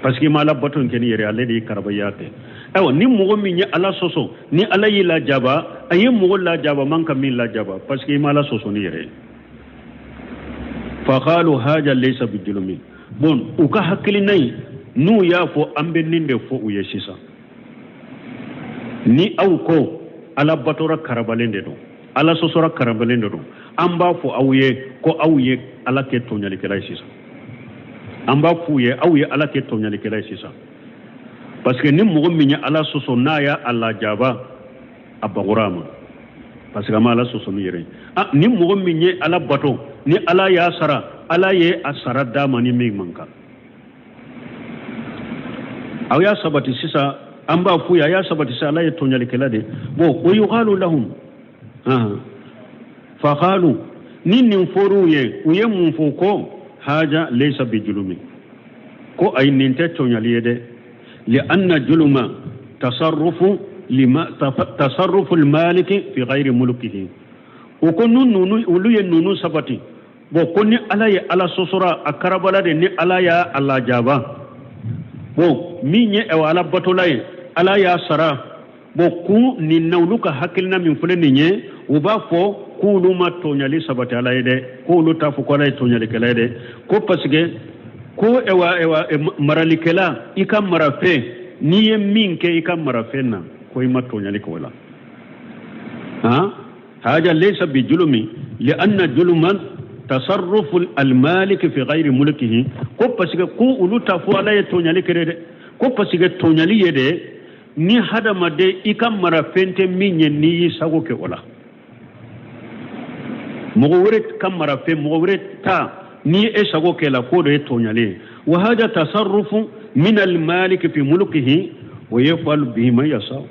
parce que i ma Ala bato in kɛ ni yɛrɛ, ale de y'i karabaya kɛ. Ayiwa ni mɔgɔ min ye Ala sɔsɔ, ni Ala y'i lajaba, a ye mɔgɔ lajaba man ka min lajaba parce que i ma Ala sɔsɔ ni yɛrɛ ye. Faqalu haja laysa bijulumi. Bon u ka hakilina in n'u y'a fɔ, an bɛ nin de fɔ u ye sisan. Ni aw ko Ala batora karabalen de don, Ala sɔsɔra karabalen de don, an b'a fɔ aw ye ko aw ye Ala kɛ tɔɲalikɛla ye sisan. An b'a f'u ye aw ye Ala kɛ tɔɲalikɛla ye sisan parce que ni mɔgɔ min ye Ala sɔsɔ n'a y'a lajaba, a bagora a ma parce que a ma Ala sɔsɔ ni yɛrɛ ye. Ni mɔgɔ min ye Ala bato, ni Ala y'a sara, Ala ye a sara d'a ma ni min man kan. Aw y'a sabati sisan, an b'a f'u ye a y'a sabati sisan Ala ye tɔɲalikɛla de. Bon wa yuqalu lahum faqalu, ni nin fɔr'u ye, u ye mun fɔ? Ko haja laysa bijulumi, ko ayi nin tɛ tɔɲali ye dɛ. Li'anna juluma tasarrufu lima tasarrufu al-maliki fi ghayri mulkihi. O ko ninnu olu ye ninnu sabati. Bon ko ni Ala ye Ala sɔsɔra a karabala de, ni Ala y'a lajaba, bon min ye Ala batola ye, Ala y'a sara. Bon ku nin na olu ka hakilina min filɛ nin ye, u b'a fɔ k'olu ma tɔɲali sabati Ala ye dɛ, k'olu t'a fɔ ko Ala ye tɔɲalikɛla ye dɛ, ko parce que ko ɛwa maralikɛla i ka marafɛn, n'i ye min kɛ i ka marafɛn na, ko i ma tɔɲali kɛ o la. Han haja laysa bijulumi li'anna juluman tasarrufu al-malik fi ghayri mulkihi, ko parce que ko olu t'a fɔ Ala ye tɔɲali kɛ dɛ, ko parce que tɔɲali ye dɛ ni hadamaden i ka marafɛn tɛ min ye, n'i y'i sago kɛ o la, mɔgɔ wɛrɛ ka marafɛn, mɔgɔ wɛrɛ ta, n'i ye sago kɛ la, k'o de ye tɔɲali ye. Wa hada tasarrufu min al-malik fi mulkihi wa yaf'alu bihi ma yasha,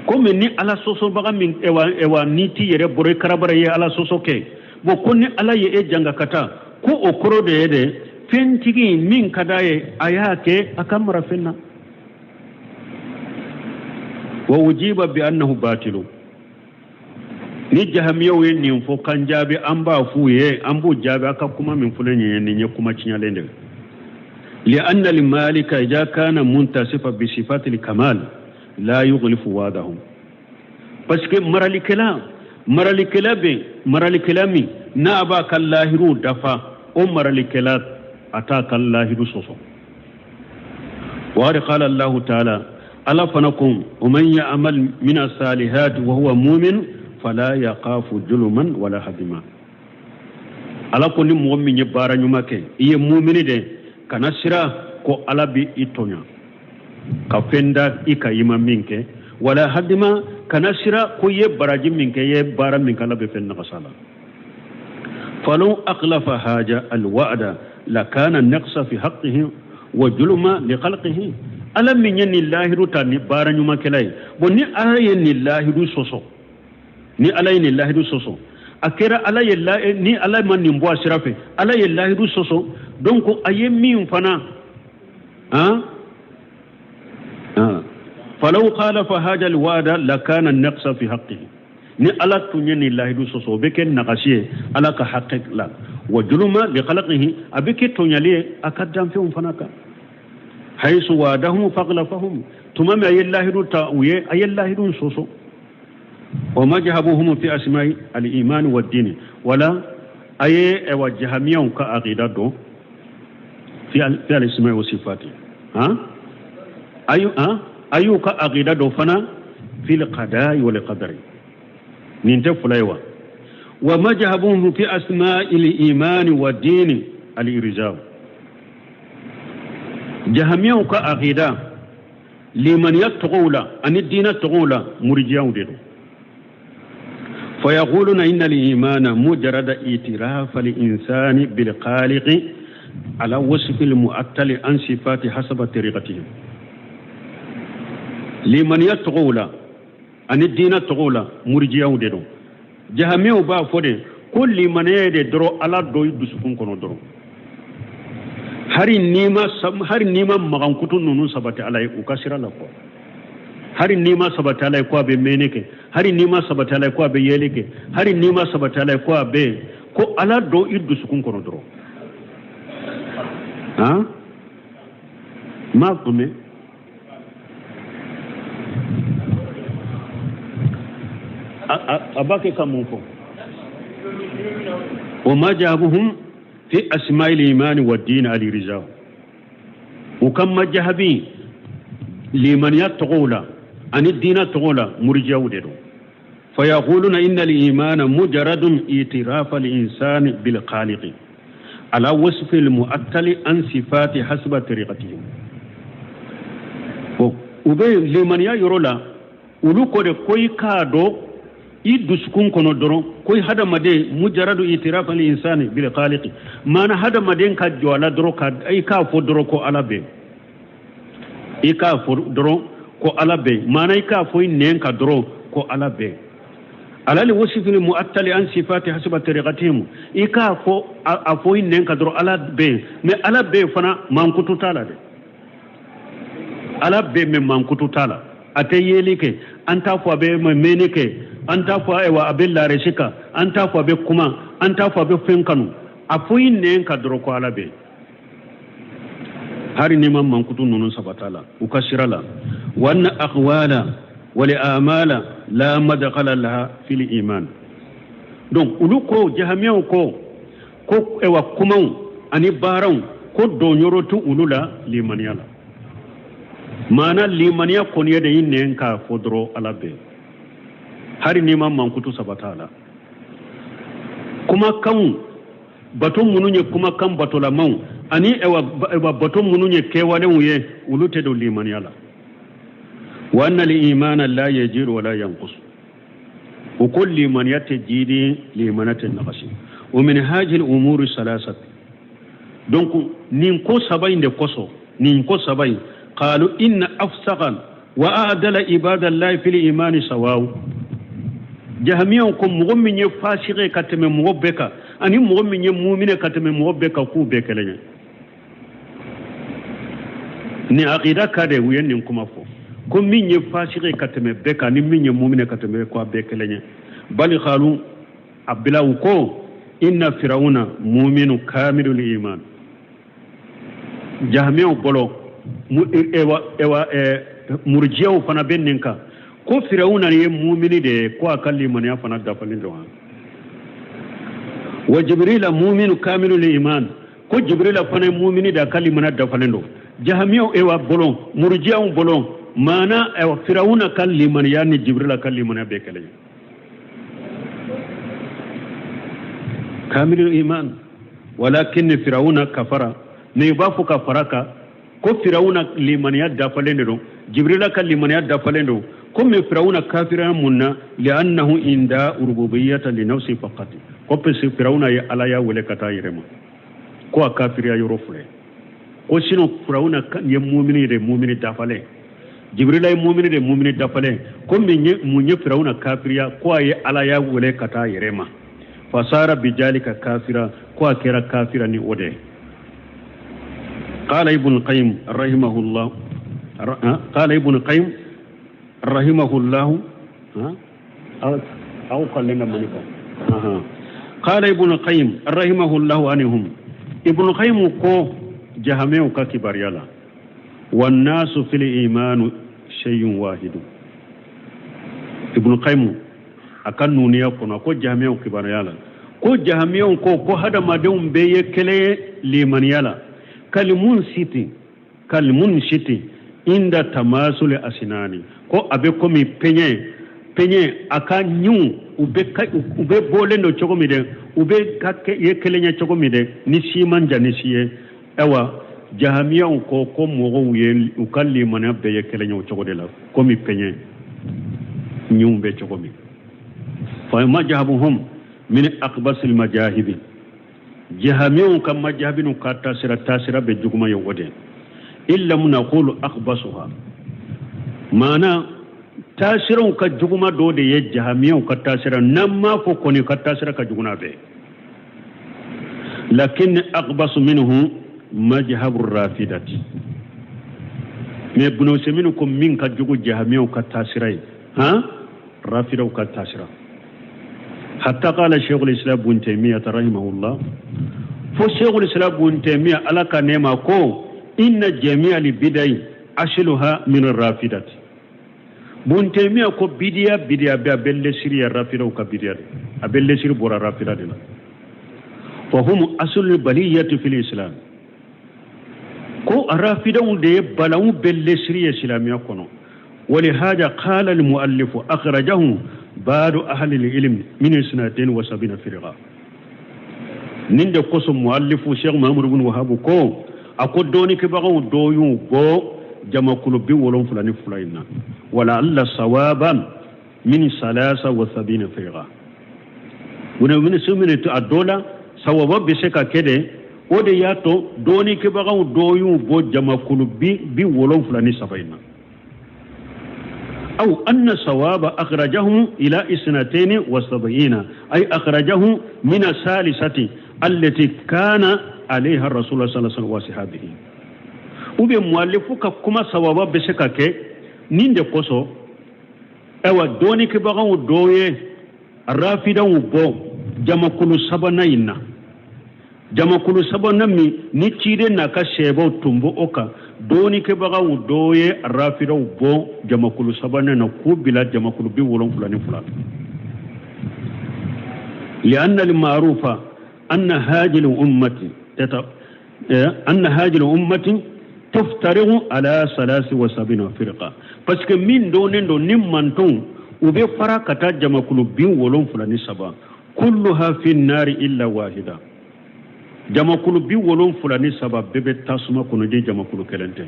Komi ni Ala sɔsɔbaga min ewa n'i t'i yɛrɛ bɔrɔ i karabara ye Ala sɔsɔ kɛ, bon ko ni Ala ye e jangakata, ko o kɔrɔ de ye dɛ fɛntigi min ka d'a ye a y'a kɛ a ka marafɛn na. Wa ujiba bi annahu batilu. Ni jahamiyaw ye nin fɔ kan jaabi, an b'a f'u ye, an b'u jaabi a ka kuma min filɛ nin ye, nin ye kuma tiɲɛlen de ye. Li'anna al-malika idha kana muntasifa bi sifati al-kamal la yukhlifu wa'dahum. Parce que maralikɛla bɛ maralikɛla min n'a b'a ka lahiru dafa, o maralikɛla a t'a ka lahiru sɔsɔ. Wa qala Allahu ta'ala, Ala fana ko wa man ya'mal min as-salihati wa huwa mu'min fala yaqafu juluman wala hadima. Ala ko ni mɔgɔ min ye baara ɲuman kɛ, i ye mumini de, kana siran ko Ala bɛ i tɔɲɔ ka fɛn da i ka i ma min kɛ, wala hadima, kana siran ko i ye baraji min kɛ, i ye baara min kɛ, Ala bɛ fɛn nagasa la. Falaw akhlafa haja alwa'da lakana naqsa fi haqqihi wa juluma li khalqihi. Ala min ye nin lahiru ta ni baara ɲumankɛla ye, bon ni Ala ye nin lahiru sɔsɔ, ni Ala ye nin lahiru sɔsɔ, a kɛra Ala ye ni Ala ma nin bɔ a sira fɛ, Ala ye lahiru sɔsɔ, donc a ye min fana han falaw khalafa haja alwa'da lakana naqsa fi haqqihi. Ni Ala tun ye nin lahidu sɔsɔ, o bɛ kɛ nagasi ye Ala ka hakɛ la, wa juluma li khalqihi, a bɛ kɛ tɔɲali ye a ka danfɛnw fana kan. Hayisu wa'adahum faghlafahum, tuma min a ye lahidu ta u ye, a ye lahidu sɔsɔ. Wa majhabuhum fi asma'i al-iman wa ad-din, wala a ye wa jahamiyaw ka aqida dɔn fi al-asma'i wa sifati, han ayu han ayu ka aqida dɔn fana fil qada'i wal qadari. Nin tɛ fila ye wa. Wa majhabuhum fi asma'i al-iman wa ad-din al-irja. Jahamiyaw ka aqida limaniya tɔgɔw la ani diinɛ tɔgɔw la, murijiyaw de don. Fayaquluna inna al-imana mujarrada i'tiraf al-insani bil khaliqi ala wasfi al-mu'attali an sifati hasaba tariqatihim. Limaniya tɔgɔw la ani diinɛ tɔgɔw la, murijiyaw de don. Jahamiyaw b'a fɔ de ko limaniya de dɔrɔn Ala dɔ i dusukun kɔnɔ dɔrɔn, hari n'i ma magankutu ninnu sabati Ala ye u ka sira la quoi. Hari n'i ma sabati Ala ye ko a bɛ mɛnni kɛ, hari n'i ma sabati Ala ye ko a bɛ yeli kɛ, hari n'i ma sabati Ala ye ko a bɛ ko Ala dɔ i dusukun kɔnɔ dɔrɔn. Han m'a faamu. A b'a kɛ ka mun fɔ? Wa majabuhum fi asma'il imani wa din al-irja. U ka majahabi limaniya tɔgɔw la ani diinɛ tɔgɔw la, murijiyaw de don. Fayaquluna inna al-imana mujarradun i'tiraf al-insani bil khaliqi ala wasfi al-mu'attali an sifati hasba tariqatihim. Bon, u bɛ limaniya yɔrɔ la, olu ko de ko i k'a dɔn i dusukun kɔnɔ dɔrɔn ko i hadamaden mujarradu i'tiraf al-insani bil khaliqi, maana hadamaden ka jɔ a la dɔrɔn ka i k'a fɔ dɔrɔn ko Ala bɛ, i k'a fɔ dɔrɔn ko Ala bɛ, maana i k'a fɔ i nɛn ka dɔrɔn ko Ala bɛ. Ala li wasifil mu'attali an sifati hasaba tariqatihim, i k'a fɔ a fɔ i nɛn ka dɔrɔn Ala bɛ, mais Ala bɛ fana mankutu t'a la dɛ. Ala bɛ mais mankutu t'a la, a tɛ yeli kɛ, an t'a fɔ a bɛ mɛnni kɛ, an t'a fɔ ayiwa a bɛ laarisi kan, an t'a fɔ a bɛ kuma, an t'a fɔ a bɛ fɛn kanu, a fɔ i nɛn ka dɔrɔn ko Ala bɛ. Hari n'i ma mankutu ninnu sabata la u ka sira la. Wa anna aqwala wal a'mala la madkhala laha fil iman. Donc olu ko jahamiyaw ko ko ewa kumaw ani baaraw ko donyɔrɔ t'u olu la limaniya la. Maana limaniya kɔni ye de i nɛn k'a fɔ dɔrɔn Ala bɛ, hari n'i ma mankutu sabata la. Kumakanw bato minnu ye kumakan batolamaw ani ewa bato minnu ye kɛwalenw ye, olu tɛ don limaniya la. Wa anna al-imana la yajiru wa la yanqus. U ko limaniya tɛ jiidi, limaniya tɛ nagasi. Wa min hadhihi al-umuri salasat. Donc nin ko saba in de kosɔn, nin ko saba in, qalu inna afsaqa Wa a'dala ibadallahi fil imani sawaw. Jahamiyaw ko mɔgɔ min ye fasigi ye ka tɛmɛ mɔgɔ bɛɛ kan ani mɔgɔ min ye mumine ka tɛmɛ mɔgɔ bɛɛ kan, k'u bɛɛ kelen ye. Nin akida ka de u ye nin kuma fɔ ko min ye fasigi ye ka tɛmɛ bɛɛ kan ni min ye mumine ka tɛmɛ bɛɛ kan, bɛɛ kelen ye. Bali qalu, a bila u ko inna firawuna muminu kamilul iman. Jahamiyaw bolo, ewa ewa murjiyaw fana bɛ nin kan ko firawuna ye mumini de ye, ko a ka limaniya fana dafalen don. Wa jibrila muminu kamilul iman, ko jibrila fana ye mumini de, a ka limaniya dafalen don. Jahamiyaw ewa bolo, murjiyaw bolo, maana ewa firawuna ka limaniya ni jibrila ka limaniya bɛɛ kelen ye, kamilul iman. Walakin firawuna kafara, mais i b'a fɔ ka fara kan ko firawuna limaniya dafalen de don, jibrila ka limaniya dafalen don. Ko mais firawuna kafiraya mun na? Li'annahu inda rububiyata li nafsi faqat, ko parce que firawuna ye alaya wele ka taa yɛrɛ ma, ko a kafiriya yɔrɔ filɛ. Ko sinon firawuna ye mumini de, mumini dafalen. Jibrila ye mumini de, mumini dafalen. Ko min ye mun ye firawuna kafiriya? Ko a ye alaya wele ka taa yɛrɛ ma. Fasara bijalika kafira, ko a kɛra kafira ni o de. Qala ibn qayyim rahimahullah, qala ibn qayyim rahimahullah, aw kallena manika. Qala ibn qayyim rahimahullah anhum, ibn qayyim ko jahamew ka kibariya la, wannasu fil imanu shay'un wahidu. Ibn qayyim a ka nuniya kɔnɔ ko jahamiyaw kibaruya la, ko jahamiyaw ko hadamadenw bɛɛ ye kelen ye limaniya la, kalimun siti inda tamasuli asinani, ko a bɛ komi peɲɛ a ka ɲinw u bɛ bɔlen don cogo min dɛ, u bɛ ka ye kelen ye cogo min dɛ, ni si man jan ni si ye. Ayiwa, jahamiyaw ko mɔgɔw ye u ka limaniya bɛɛ ye kelen ye o cogo de la, komi peɲɛ ɲinw bɛ cogo min. Fa majhabuhum min aqbasil majahibi, jahamiyaw ka majahabinu ka taasira bɛ juguma ye o de. Illa mun naqulu aqbasuha, maana taasiraw ka juguma dɔ de ye jahamiyaw ka taasira, n'an m'a fɔ kɔni ka taasira ka jugu n'a bɛɛ. Lakin aqbasu minhu majhabu rafidati, mais Ibn Usaymin ko min ka jugu jahamiyaw ka taasira ye, han, rafidaw ka taasira. Hatta qala shaykhul islam ibn Taymiyyah rahimahullah, fo shaykhul islam ibn Taymiyyah, ala ka nɛɛma, ko inna jami'a li bidai asluha min rafidati. Ibn Taymiyyah ko bidiya bɛ, a bɛ lesiri ya rafidaw ka bidiya de, a bɛ lesiri bɔra rafida de la. Fa hum aslul baliyati fil islam, ko rafidaw de ye balawu bɛɛ lesiri ye silamɛya kɔnɔ. ولهذا قال المؤلف أخرجه بعض أهل العلم من 72 فرقة. Nin de kosɔn muallifu Sheikh Muhammad ibn Wahab ko a ko dɔɔnikɛbagaw dɔ y'u bɔ jamakulu 72 in na, wala alla sawaban min 73 firqa wuna min sumini a dɔ la, sawaba bɛ se ka kɛ de. O de y'a to dɔɔnikɛbagaw dɔ y'u bɔ jamakulu 73 in na. أو أن الصواب أخرجهم إلى 72، أي أخرجهم من الثالثة التي كان عليها الرسول صلى الله عليه وسلم وصحابه. Ou bien muallifu ka kuma sawaba bɛ se ka kɛ nin de kosɔn. Ayiwa, dɔɔnikɛbagaw dɔw ye rafidaw bɔ jamakulu sabanan in na, jamakulu sabanan min ni ciden n'a ka sɛbɛw tun bɛ o kan. Dɔɔnikɛbagaw dɔw ye rafidaw bɔ jamakulu sabanan na k'u bila jamakulu 72. لأن المعروف أن هذه الأمة تفترق على 73 فرقة، parce que min donnen don ni mantonw u bɛ fara ka taa jamakulu 73, كلها في النار إلا واحدة. Jamakulu 73 bɛɛ bɛ tasuma kɔnɔ, ni jamakulu kelen tɛ.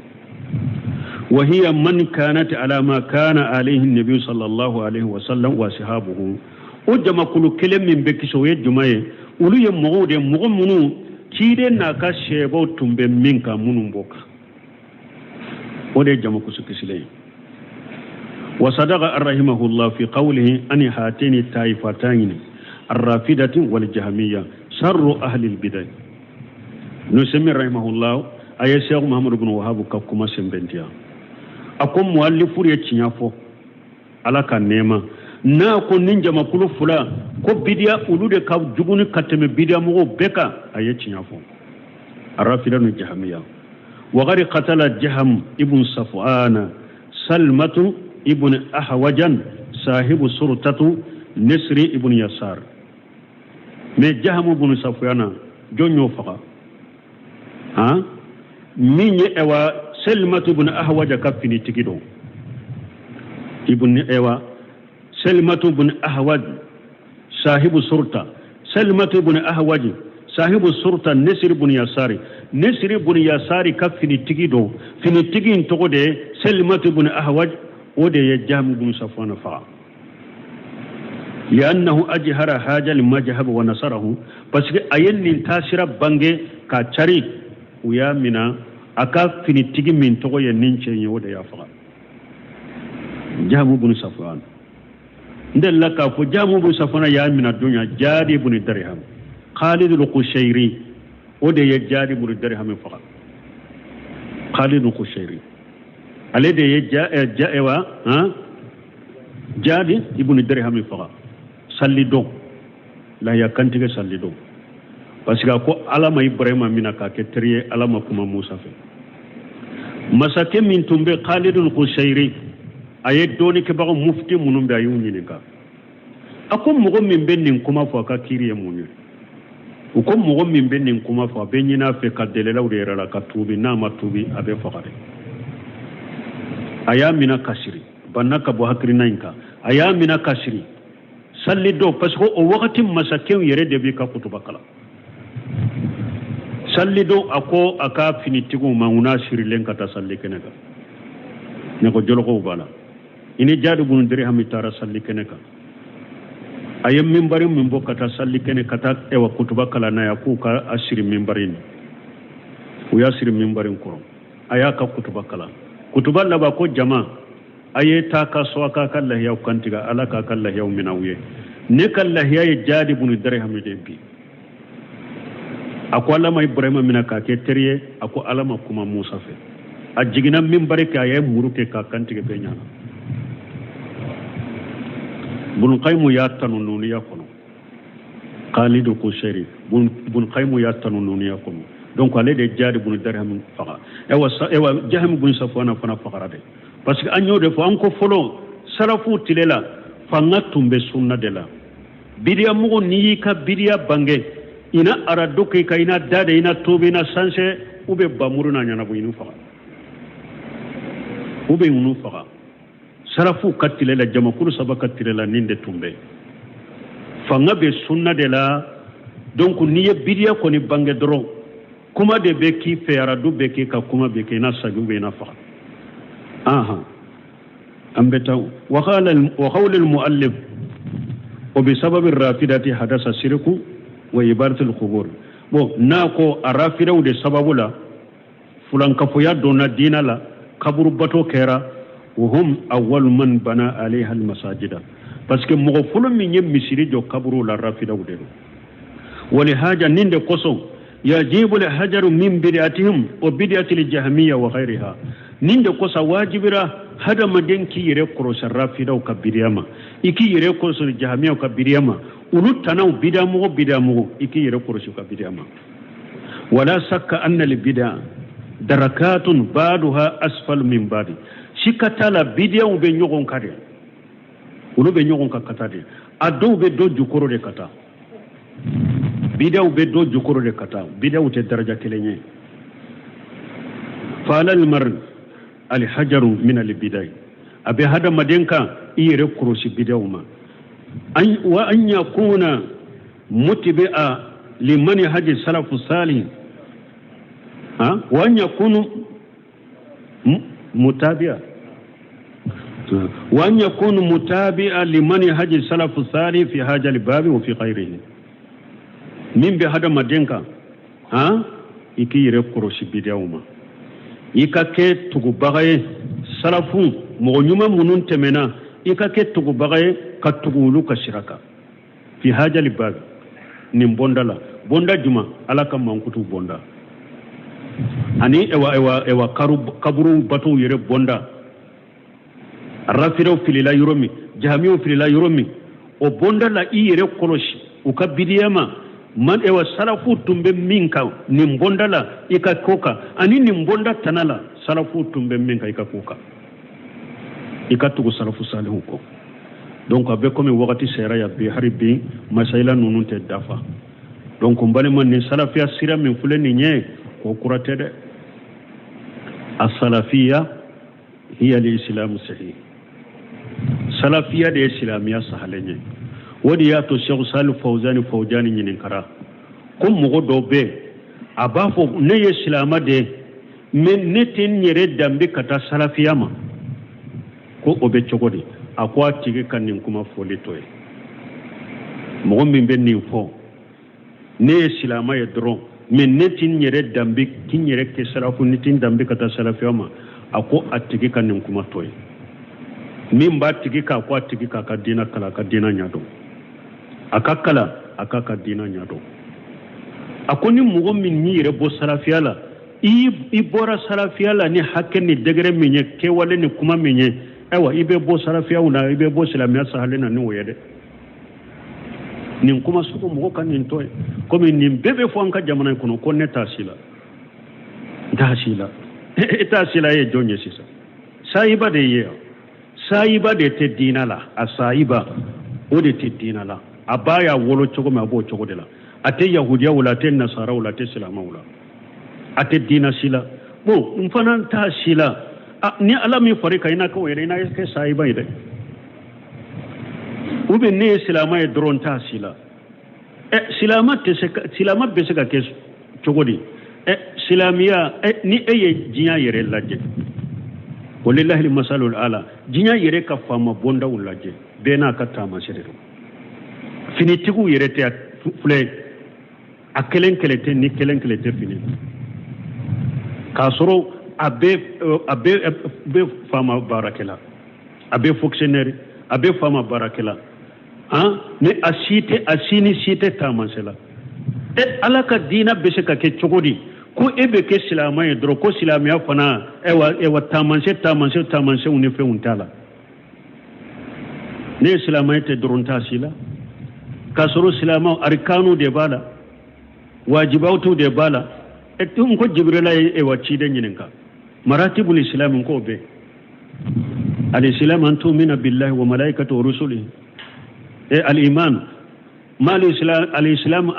وهي من كانت على ما كان عليه النبي صلى الله عليه وسلم وصحابه. O jamakulu kelen min bɛ kisi, o ye jumɛn ye? Olu ye mɔgɔw de, mɔgɔ minnu ciden n'a ka sɛbɛw tun bɛ min kan, minnu b'o kan, o de ye jamakulu kisilen ye. وصدق رحمه الله في قوله أن هاتين الطائفتين الرافدة والجهمية شر أهل البدع. نسمي رحمه الله أي شيخ محمد بن وهاب كما سنبنتيا أقوم مؤلف يتشنيافو على كنيمة n'a ko nin jamakulu fila ko bidiya olu de ka jugu ni ka tɛmɛ bidiya mɔgɔw bɛɛ kan, a ye tiɲɛ fɔ. Arafida ni jahamiya. Wagari katala jaham ibn safwana salmatu ibn ahwajan sahibu surtatu nisri ibn yasar. Mais jaham ibn safwana jɔn y'o faga? Han, min ye ewa salmatu ibn ahwaja ka finitigi don, ibn ewa سلمة بن أهوج صاحب سرطة، سلمة بن أهوج صاحب سرطة نسر بن يساري، نسر بن يساري كفني تجدو فني تجين تقول سلمة بن أهوج ودي يجهم بن صفوان فا لأنه أجهر حاجة لمجهب ونصره بس أين انتشر بانجي كاتشري ويا منا أكا فني تجين من تقول ينشي ودي يفعل جهم بن صفوان. ndella ka fo jamu bu safana ya min dunya jadi ibn dirham Khalid al-Qushayri o de ye jadi ibn dirham faga. Khalid al-Qushayri ale de ye ja ha jadi ibn dirham faga salli don la ya kantige salli don parce que ko ala ma Ibrahima mina ka ke teriye ala ma kuma Musa fɛ. Masakɛ min tun bɛ Khalid al-Qushayri a ye dɔɔni kɛbaga mufti minnu bɛ a y'u ɲininka, a ko mɔgɔ min bɛ nin kuma fɔ a ka kiiri ye mun ye? U ko mɔgɔ min bɛ nin kuma fɔ a bɛ ɲini a fɛ ka delelaw de yɛrɛ la ka tuubi, n'a ma tuubi a bɛ faga de. A y'a minɛ ka siri banna ka bɔ hakilina in kan, a y'a minɛ ka siri salli dɔw parce que o wagati masakɛw yɛrɛ de b'i ka kutuba kalan. Salli dɔw a ko a ka finitigiw ma u n'a sirilen ka taa salli kɛnɛ kan, ne ko jɔlɔkɔw b'a la. Ini jadi bunu dirham taara salli kɛnɛ kan, a ye minbari min bɔ ka taa salli kɛnɛ ka taa ewa kutuba kalan n'a ye, k'u ka a siri minbari in, u y'a siri minbari in kɔrɔ, a y'a ka kutuba kalan. Kutuba laban ko jama a ye taa ka so a k'a ka lahiyaw kantigɛ, ala k'a ka lahiyaw minɛ aw ye. Ne ka lahiya ye jadi bunu dirham de bi. A ko ala ma Ibrahima minɛ k'a kɛ teri ye, a ko ala ma kuma Musa fɛ. A jiginna minbari kɛ a ye muru kɛ k'a kantigɛ bɛɛ ɲɛna. Bun Qaymu y'a tanu nuniya kɔnɔ, Khalid Qushayri Bun Qaymu y'a tanu nuniya kɔnɔ. Donc ale de jadi bun dirham faga. Ewa Jahm bun Safwana fana fagara de parce que an y'o de fɔ, an ko fɔlɔ salafu tile la fanga tun bɛ sunna de la. Bidiya mɔgɔ n'i y'i ka bidiya bange ina arado kɛ ka ina da de ina tobi ina sanse u bɛ bamuru n'a ɲɛnabɔ inu faga, u bɛ inu faga. Salafu ka tile la jamakulu saba ka tile la nin de tun bɛ fanga bɛ sunna de la. Donc n'i ye bidiya kɔni bange dɔrɔn kuma de bɛ k'i fɛ, arado bɛ k'i ka kuma bɛ kɛ i na sagi bɛ i na faga. Ahan an bɛ taa wa qawli al-mu'allif wa bi sababi rafidati hadasa sirku wa ibadatu al-qubur. Bon n'a ko a rafidaw de sababu la fulankafoya donna diina la, kaburu bato kɛra. وهم أول من بنى عليها المساجد parce que mɔgɔ fɔlɔ min ye misiri jɔ kaburu la rafidaw de don. ولهذا نند قصو يجيب الحجر من بدعتهم وبدعة الجهمية وغيرها. نند قص واجبرا هذا مدين كي يرقص الرافدة وكبرياما إكي يرقص الجهمية وكبرياما ولو تناو بدعمو بدعمو إكي يرقص وكبرياما. ولا شك أن البدع دركات بعضها أسفل من بعض. Sikata la bidiyaw bɛ ɲɔgɔn kan de, olu bɛ ɲɔgɔn kan ka taa de, a dɔw bɛ dɔ jukɔrɔ de ka taa, bidiyaw bɛ dɔ jukɔrɔ de ka taa, bidiyaw tɛ daraja kelen ye. Falal mar alhajaru min albidai, a bɛ hadamaden kan i yɛrɛ kɔlɔsi bidiyaw ma. Wa an yakuna mutbi'a liman haji salafu salih, ha wa an yakunu متابعة وأن يكون متابعا لمن هج السلف الصالح في هذا الباب وفي غيره. من بهذا مدينك ها يكي يرقرش بديوما يكاكي تغبغي Salafu mɔgɔ ɲuman minnu tɛmɛna, i ka kɛ tugubaga ye ka tugu olu ka sira kan. Fi hajali babi, nin bonda la, bonda juma? Ala ka mankutu bonda ani ewa ewa ewa kaburu batow yɛrɛ bonda. Rafidaw filila yɔrɔ min, jahamiw filila yɔrɔ min, o bonda la, i yɛrɛ kɔlɔsi u ka bidiya ma. Man ewa salafu tun bɛ min kan nin bonda la, i ka ko kan, ani nin bonda tana la, salafu tun bɛ min kan, i ka ko kan, i ka tugu salafu salihu kɔ. Donc a bɛ komi wagati sera ya bi, hari bi masayila ninnu tɛ dafa. Donc n balima, nin salafiya sira min filɛ nin ye, ko kura tɛ dɛ. A salafiya hiya al-islamu sahih, salafiya de ye silamɛya sahalen ye. O de y'a to Sɛku Sali Fawzani Fawjani ɲininkara ko mɔgɔ dɔ bɛ, a b'a fɔ ne ye silamɛ de ye, mais ne tɛ n yɛrɛ danbe ka taa salafiya ma, ko o bɛ cogo di? A ko a tigi ka nin kuma fɔli to ye. Mɔgɔ min bɛ nin fɔ, ne ye silamɛ ye dɔrɔn, mais ne tɛ n yɛrɛ danbe k'i n yɛrɛ kɛ salafu, ne tɛ n danbe ka taa salafiya ma, a ko a tigi ka nin kuma to ye. Min b'a tigi k'a ko a tigi k'a ka diina kalan, a ka diina ɲɛdɔn, a ka kalan, a k'a ka diina ɲɛdɔn. A ko ni mɔgɔ min y'i yɛrɛ bɔ salafiya la, i bɔra salafiya la ni hakɛ ni degré min ye, kɛwale ni kuma min ye, ayiwa, i bɛ bɔ salafiyaw la, i bɛ bɔ silamɛya sahalen na ni o ye dɛ. Nin kuma sugu, mɔgɔ ka nin to ye. Komi nin bɛɛ bɛ fɔ an ka jamana in kɔnɔ ko ne t'a si la, n t'a si la. E t'a si la, e ye jɔn ye sisan? Sayiba de ye yan. Sayiba de tɛ diina la, a sayiba o de tɛ diina la. A ba y'a wolo cogo min, a b'o cogo de la. A tɛ yahudiyaw la, a tɛ nasaraw la, a tɛ silamɛw la, a tɛ diina si la. Bon, n fana t'a si la. Ni Ala min far'i kan, i na k'o yɛrɛ, i na kɛ sayiba ye dɛ. Ou bien ne ye silamɛ ye dɔrɔn, t'a si la. Ɛ, silamɛ tɛ se ka, silamɛ bɛ se ka kɛ cogo di? Ɛ, silamɛya, ɛ, ni e ye diɲɛ yɛrɛ lajɛ, walilahi masalul ala, diɲɛ yɛrɛ ka faama bondaw lajɛ, bɛɛ n'a ka taamasere don. Finitigiw yɛrɛ tɛ filɛ, a kelen kelen tɛ, ni kelen kelen tɛ fini, k'a sɔrɔ a bɛɛ bɛ faama baarakɛla, a bɛ fonctionnaire, a bɛ faama baarakɛla. Han, ni a si tɛ, a si ni si tɛ taamasɛ la. E, Ala ka diinɛ bɛ se ka kɛ cogo di ko e bɛ kɛ silamɛ ye dɔrɔn, ko silamɛya fana, ayiwa, taamasɛ taamasɛ taamasɛw ni fɛnw t'a la? Ne ye silamɛ ye tɛ dɔrɔn, t'a si la, k'a sɔrɔ silamɛw arikanu de b'a la, wajibawtu de b'a la. E tun ko Jibirila ye ewa ciden ɲininka maratibul islam, k'o bɛɛ الإسلام أن تؤمن بالله وملائكته ورسله، إيه الإيمان؟ ما الإسلام؟ الإسلام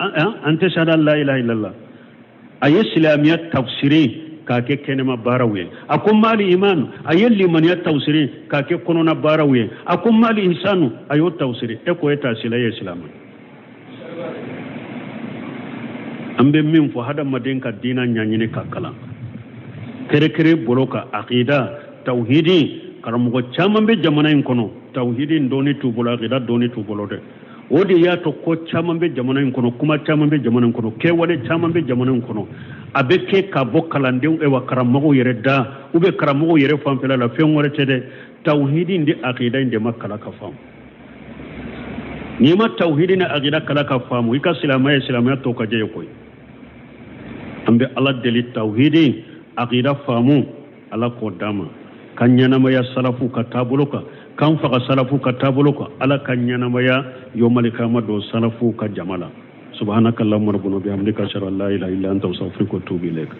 أن تشهد أن لا إله إلا الله. A ye silamɛya tafsiri k'a kɛ kɛnɛma baaraw ye. A ko mal iman, a ye limaniya tafsiri k'a kɛ kɔnɔna baaraw ye. A ko mal ihsanu, a y'o tafsiri. E ko e t'a sila, e ye silamɛ. An bɛ min fɔ, hadamaden ka diina ɲɛɲini ka kalan kɛrɛkɛrɛ bolo ka akida tawhidi. Karamɔgɔ caman bɛ jamana in kɔnɔ, tawhidi dɔɔni t'u bolo, akida dɔɔni t'u bolo dɛ. O de y'a to ko caman bɛ jamana in kɔnɔ, kuma caman bɛ jamana in kɔnɔ, kɛwale caman bɛ jamana in kɔnɔ, a bɛ kɛ ka bɔ kalandenw, ewa, karamɔgɔw yɛrɛ da ou bien karamɔgɔw yɛrɛ fanfɛla la. Fɛn wɛrɛ tɛ dɛ, tawhidi ni akida in de ma kalan ka faamu. N'i ma tawhidi ni akida kalan ka faamu, i ka silamɛya ye silamɛya tɔ ka jɛ ye koyi. An bɛ Ala deli, tawhidi akida faamu, Ala k'o d'an ma, ka ɲɛnamaya salafu ka taabolo kan, k'an faga salafu ka taabolo kan. Ala ka ɲɛnamaya yomalikama don salafu ka jama la. Subhanaka allahumma rabbana bihamdika, ashhadu an la ilaha illa anta, astaghfiruka wa atubu ilaik.